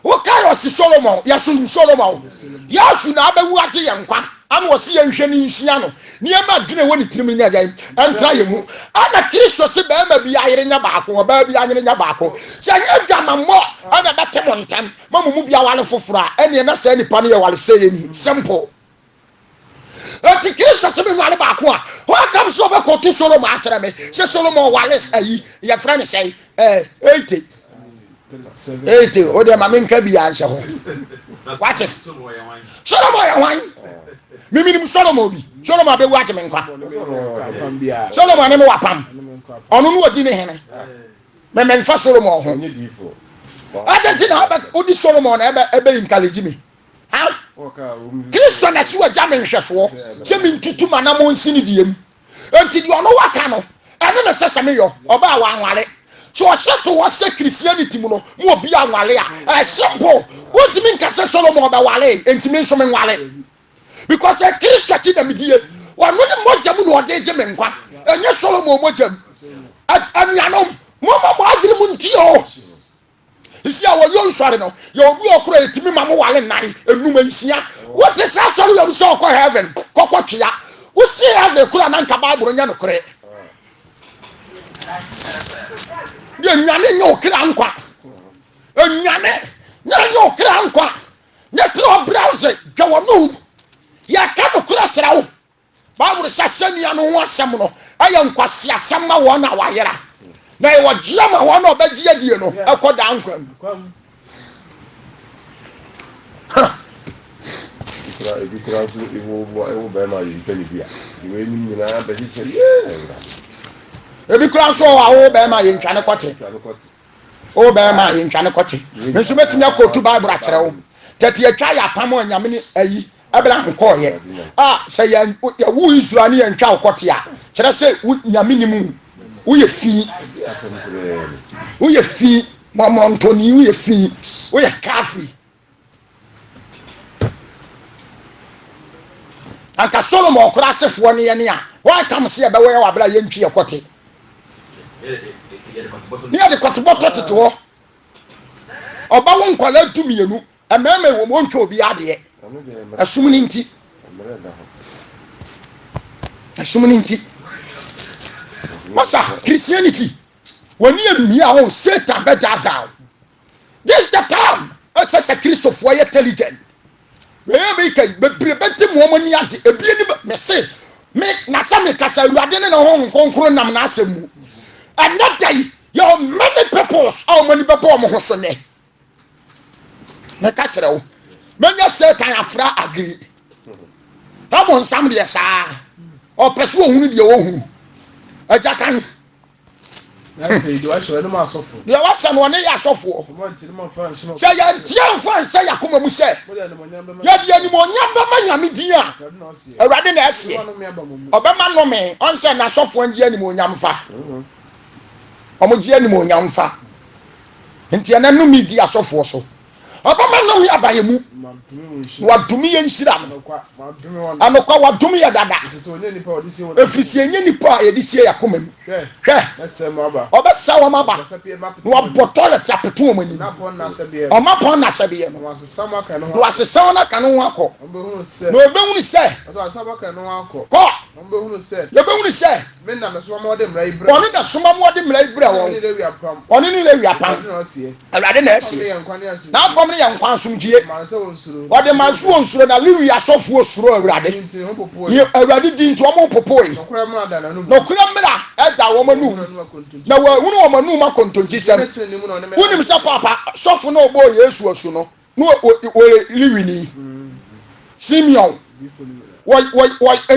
Wokae ɔse Solomon, yɛsom Solomon. Yesu na abɛwu agye yɛn nkwa, ana ɔse yɛnhwɛ ne nsua no, nneɛma adwene ɛwɔ ne tirim nyɛ dɛn? Ɛntra yɛn mu. Ana Kristo se barima biara yere nyɛ baako, ɔbaa biara yere nyɛ baako. Sɛ ɛnyɛ adwamammɔ na ɛbɛte mo ntɛm ma mo mu bi aware foforɔ a, ɛneɛ na saa nipa no yɛ waresɛeɛni. Simple. Enti Kristo se menware baako a, how come sɛ ɔbɛkɔto Solomon akyerɛ me sɛ Solomon ware ayi, yɛfrɛ no sɛe, eh, 80. 80, wo deɛ ma menka bi anhyɛ ho. Wate? Solomon yɛ hwan? Miminim Solomon bi. Solomon abɛwu agye me nkwa. Solomon ne me wapam. Ɔno no ɔdi ne hene. Mememfa Solomon ho. Adɛn nti na wode Solomon na ɛbɛ encourage me? Ha? Kristo na si wagya me nhwɛsoɔ sɛ mentutu m'anammɔn nsi ne deɛ mu. Enti deɛ ɔno waka no, ɛno na ɛsɛ sɛ meyɔ. Ɔbaa wanware. So ɔhyɛ to hɔ sɛ Christianity mu no, mo obi anware a, ɛyɛ simple. Wontumi nka sɛ Solomon bɛware, enti me nso menware. Because ɛ Kristo akyi na medie. Ɔno ne mogya mu na ɔde gye me nkwa. Ɛnyɛ Solomon mogya mu. Anuanom, momma mo adwene mu ntie o. Sisi a wɔyɔ nsɔre no, yɛ obi wɔ koro a yɛtumi ma mo wale nnan, enum, nsia. Wote saa asɔre wɔ mu sɛ ɔkɔ heaven, kɔkɔ twea. Wosi heaven koro a na nka Bible nyɛ nokorɛ. Deɛ nwane nyɛ okra nkwa. Nwane na nyɛ okra nkwa. Ne tena ɔbrɛ ase dwa wɔn no. Yɛka nokorɛ kyerɛ wo. Bible sɛ asɛnnua no ho asɛm no yɛ nkwaseasɛm ma wɔn a wɔayera, na ɛyɛ ɔgyeɛ ma wɔn a wɔbɛgye adie no kɔ daa nkwa mu. Ebi kura nso ewo ewo bɛrima yɛ ntwa ne bi a ewe anim nyinaa bɛhyehyɛ yɛ awurade. Ebi kura nso wɔ awo bɛrima yɛ ntwa ne kɔte. O bɛrima yɛ ntwa ne kɔte. Nso bɛtumi akɔtu Bible akyerɛ wo. Tɛte atwa yɛ apam a nyame ne ayi. Ɛbra nkɔɔyɛ. A sɛ yɛn yɛwo Israel ne yɛntwa wo kɔte a, kyerɛ sɛ wo Nyame nim wo. Woyɛ fi. Woyɛ fi. Mɔmɔntɔni woyɛ fi. Woyɛ kafiri. Anka Solomon kora asefoɔ ne yɛne a, why come sɛ yɛbɛwɔ yɛ wɔ abere a yɛntwi yɛ kɔte? Ne yɛde kɔtebɔtɔ tete hɔ. Ɔba wo nkwadaa 12, mmarima wɔ mu, ɔntwa obi adeɛ. Ɛsom no nti. Ɛsom no nti. Masa, Christianity, wɔne amia wɔn, Satan bɛdaadaa wo. This is the time ɛsɛ sɛ Kristofoɔ yɛ intelligent. Wei a meka yi, bebree bɛte mu wɔn ani agye. Ebi ani bɛ, mese, me, na sɛ mekasa Awurade ne ne Honhom Kronkron nam n'asɛm mu. Ɛnɛ da yi, yɛwɔ many peoples a wɔn ani bɛbɔ wɔn ho so nnɛ. Meka kyerɛ wo, mɛnya Satan afra agiri. Abonsam deɛ saa, ɔpɛ so ohunu deɛ ohunu. Agya kan. Deɛ wahyɛ no ɔne yɛ asɔfoɔ. Sɛ yɛnteɛ mfa nhyɛ yɛn akoma mu sɛ yɛde animuonyam bɛma Nyame din a, Awurade na ɛseɛ, ɔbɛma nnome. Ɔnsɛ n'asɔfoɔ ngye animuonyam fa. Wɔgye animuonyam fa. Nti ɛnɛ nnome di asɔfoɔ so. Ɔbɛma nnome aba yɛn mu, na wadome yɛn nhyira no. Anokwa, wadome yɛ dada, ɛfiri sɛ yɛnyɛ nnipa a yɛde sie yɛn akoma mu. Hwɛ, ɔbɛsɛe wɔn aba, na wabɔ tɔlɛt apete wɔn anim. Wɔn apɔn n'asɛdeɛ no, na wasesa wɔn aka ne ho akɔ. Na wɔbɛhunu sɛ, kɔ, yɛbɛhunu sɛ, Ɔno na soma ma wɔde mmara yi brɛ wɔn. Ɔno ne Lewi apam. Awurade na ɛseɛ. N'apam no yɛ nkwa asomdwie. Ɔde ma nso wɔn suro na Lewi asɔfoɔ suro Awurade. Awurade di nti wɔn popoe. Nokorɛ mmara ɛda wɔn anum na wɔahunu wɔn anum akontonkyisɛm. Wonim sɛ paapa sɔfo na ɔbɔɔ Yesu asu no na ɔyɛ Lewini. Simeon wɔ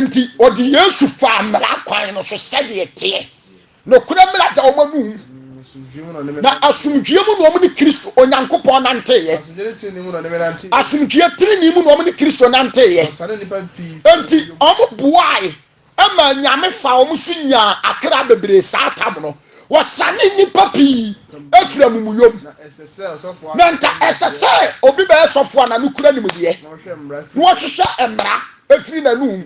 nti ɔde Yesu faa mmara kwan no so sɛdeɛ ɛteɛ. Nokorɛ mmara da wɔn anum, na asomdwoeɛ mu na wɔn ne Kristo Onyankopɔn nanteeɛ. Asomdwoeɛ tenenee mu na wɔn ne Kristo nanteeɛ. Enti wɔn boae ma Nyame faa wɔn so nyaa akra bebree saa tam no. Wɔsane nnipa pii firi amumuyɔ mu. Na nka ɛsɛ sɛ obi bɛyɛ sɔfo a n'ano kura nimdeɛ, na ɔhwehwɛ mmara firi n'anom.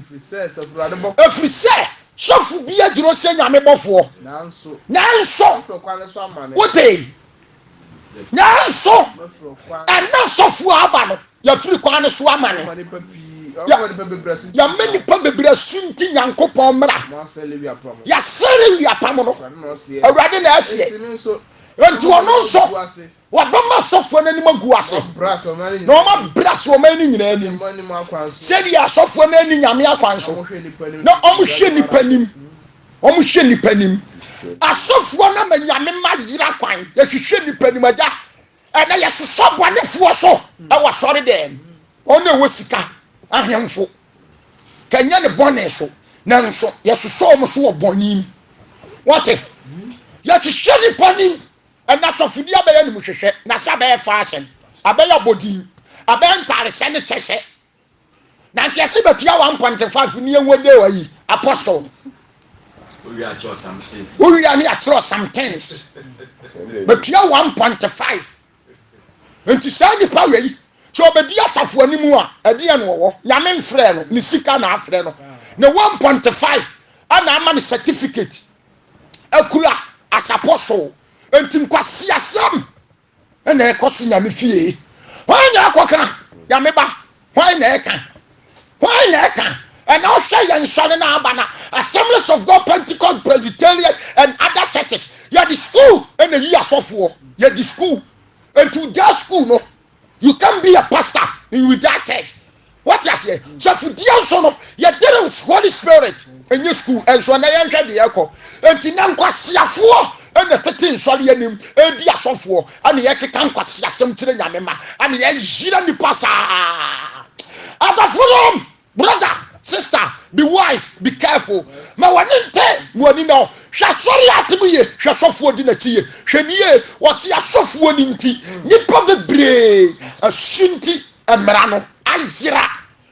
Ɛfiri sɛ sɔfo bi agyina hɔ sɛ Nyame bɔfoɔ. Nanso, wotee? Nanso, ɛnnɛ sɔfo a aba no, yɛafiri kwan no so amane. Yɛama nnipa bebree asunti Nyankopɔn mmara. Yɛasɛe Lewi apam no. Awurade na ɛseɛ. Enti ɔno nso, wɔbɛma asɔfoɔ no anim agu ase, na wɔabrɛ ase ɔman no nyinaa anim, sɛdeɛ asɔfoɔ no anni Nyame akwan so, na wɔhwɛ nnipa anim. Wɔhwɛ nnipa anim. Asɔfoɔ no ama Nyame mma yera kwan. Yɛhwehwɛ nnipa anim. Agya, ɛnɛ yɛsosɔ abɔnefoɔ so wɔ asɔre dɛm. Wɔn a ɛwɔ sika, ahemfo, kɛnyɛ ne bɔne so, nanso yɛsosɔ wɔn so wɔ bɔne mu. Wɔte? Yɛhwehwɛ nnipa anim. Ɛnɛ asɔfodie abɛyɛ animhwehwɛ, na sɛ abɛyɛ fashion, abɛyɛ abɔdin, abɛyɛ ntaarehyɛ ne kyɛhyɛ. Na nka yɛse bɛtua 1.5 ne yɛnwɔ de ayi apostle. Wowia ne akyerɛ some things. Bɛtua 1.5. Nti saa nipa wei sɛ ɔbɛdi asafo anim a ɛdeɛ na ɔwɔ. Nyame mfrɛ no, ne sika na afrɛ no. Ne 1.5 ɛna ama ne certificate akura as apostle. Nti nkwasiasɛm. Ɛna ɛkɔ so Nyame fie. Hwan na ɛkɔka? Nyame ba. Hwan na ɛka? Hwan na ɛka? Ɛna ɔhwɛ yɛn nsɔre na aba na Assemblies of God, Pentecost, Presbyterian and other churches. Yɛde school ɛna yi asɔfoɔ. Yɛde school. Nti without school no, you can be a pastor in without church. Wate aseɛ? Sɔfodie nso no, yɛ dealing with Holy Spirit, ɛnyɛ school. Ɛnso ɛnɛ yɛnhwɛ deɛ ɛkɔ. Enti na nkwaseafoɔ ɛna tete nsɔre anim ɛredi asɔfoɔ, ɛna yɛkeka nkwaseasɛm kyerɛ Nyame ma, ɛna yɛyera nipa saa. Adɔfonom, brother, sister, be wise, be careful. Ma w'ani nte, ma w'ani nna hɔ. Hwɛ asɔre a ate mu yie, hwɛ sɔfoɔ di n'akyi yie. Hwɛ nie, wɔse asɔfoɔ no nti, nipa bebree asu nti, Mmara no ayera.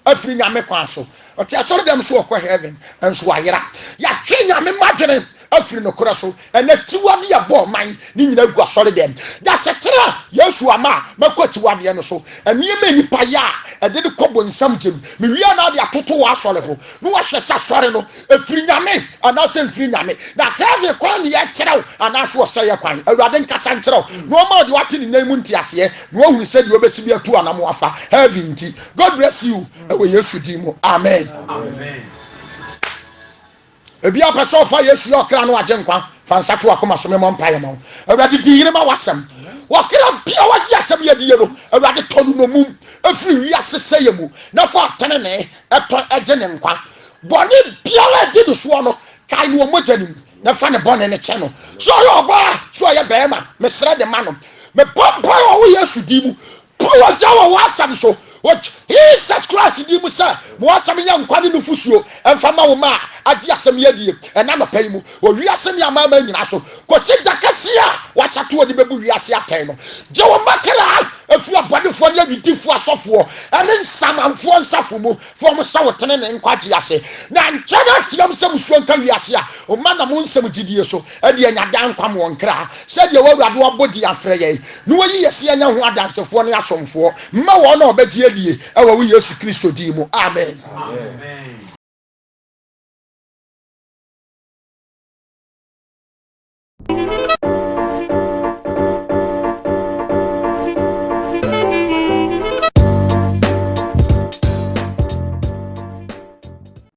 Afiri Nyame kwan so. Ɔte asɔre dɛm so ɔkɔ heaven nso wayera. Yɛatwe Nyame mma adwene afiri nokorɛ so. Ɛnɛ akyiwadeɛ bɔ ɔman ne nyina gu asɔre dɛm. Dasekyerɛ a Yesu ama a mɛkɔ akyiwadeɛ no so. Nneɛma a nnipa yɛ a ɛde de kɔ bonsam gyem. Mewie a na ade atoto wɔ asɔre ho na wahwɛ sɛ asɔre no ɛfiri Nyame anaasɛ ɛmfiri Nyame. Na heaven kwan ne yɛkyerɛ wo anaasɛ ɔsɛeɛ kwan. Awurade nkasa nkyerɛ wo na ɔma wo deɛ wate ne nan mu nteaseɛ na wahunu sɛdeɛ wobɛsi bi atu anamo afa heaven nti. God bless you ɛwɔ Yesu din mu. Amen. Ebi apɛ sɛ ɔfa Yesu yɛ ɔkra no agye nkwa. Fa nsa to akoma so memmɔ mpaeɛ ma wo. Awurade di yere ma w'asɛm. Wɔkra bia wagye asɛm yɛ die no, Awurade tɔ no nomum ɛfiri wiase sɛeɛ mu na fa tenenee ɛtɔ ɛgye ne nkwa. Bɔne biara ɛdi ne soɔ no, kae no wɔ mogya no mu na fa ne bɔne no kyɛ no. Sɛ ɔyɛ ɔbaa, sɛ ɔyɛ bɛrima, mesrɛ de ma no. Mebɔ mpaeɛ wɔ wo Yesu din mu. Pue ogya wɔ w'asɛm so wɔ Jesus Christ din mu sɛ ma w'asɛm nyɛ nkwa ne nufosuo mfa ma wo mma a agye asɛm yi adie ɛna anɔpa yi mu wɔ wiase ne amanaman nyinaa so kɔsi da kɛseɛ a w'ahyɛ toɔ de bɛbu wiase atɛn no. Gye wo mma kra firi abɔnefoɔ ne awidifoɔ asɔfoɔ ne nsamanfoɔ nsafo mu fa wɔn hyɛ wo tenenee nkwagyeɛ ase na nkyɛ na ateam sɛ musuo nka wiase a wo mma nam wo nsɛm gyidie so de anya daa nkwa ma wɔn kra, sɛdeɛ w'Awurade wabɔ din afrɛ yɛn, na wayi yɛn sɛ yɛnyɛ ho adansefoɔ ne asomfoɔ mma wɔn a wɔbɛgye adie wɔ wo Yesu Kristo din mu. Amen.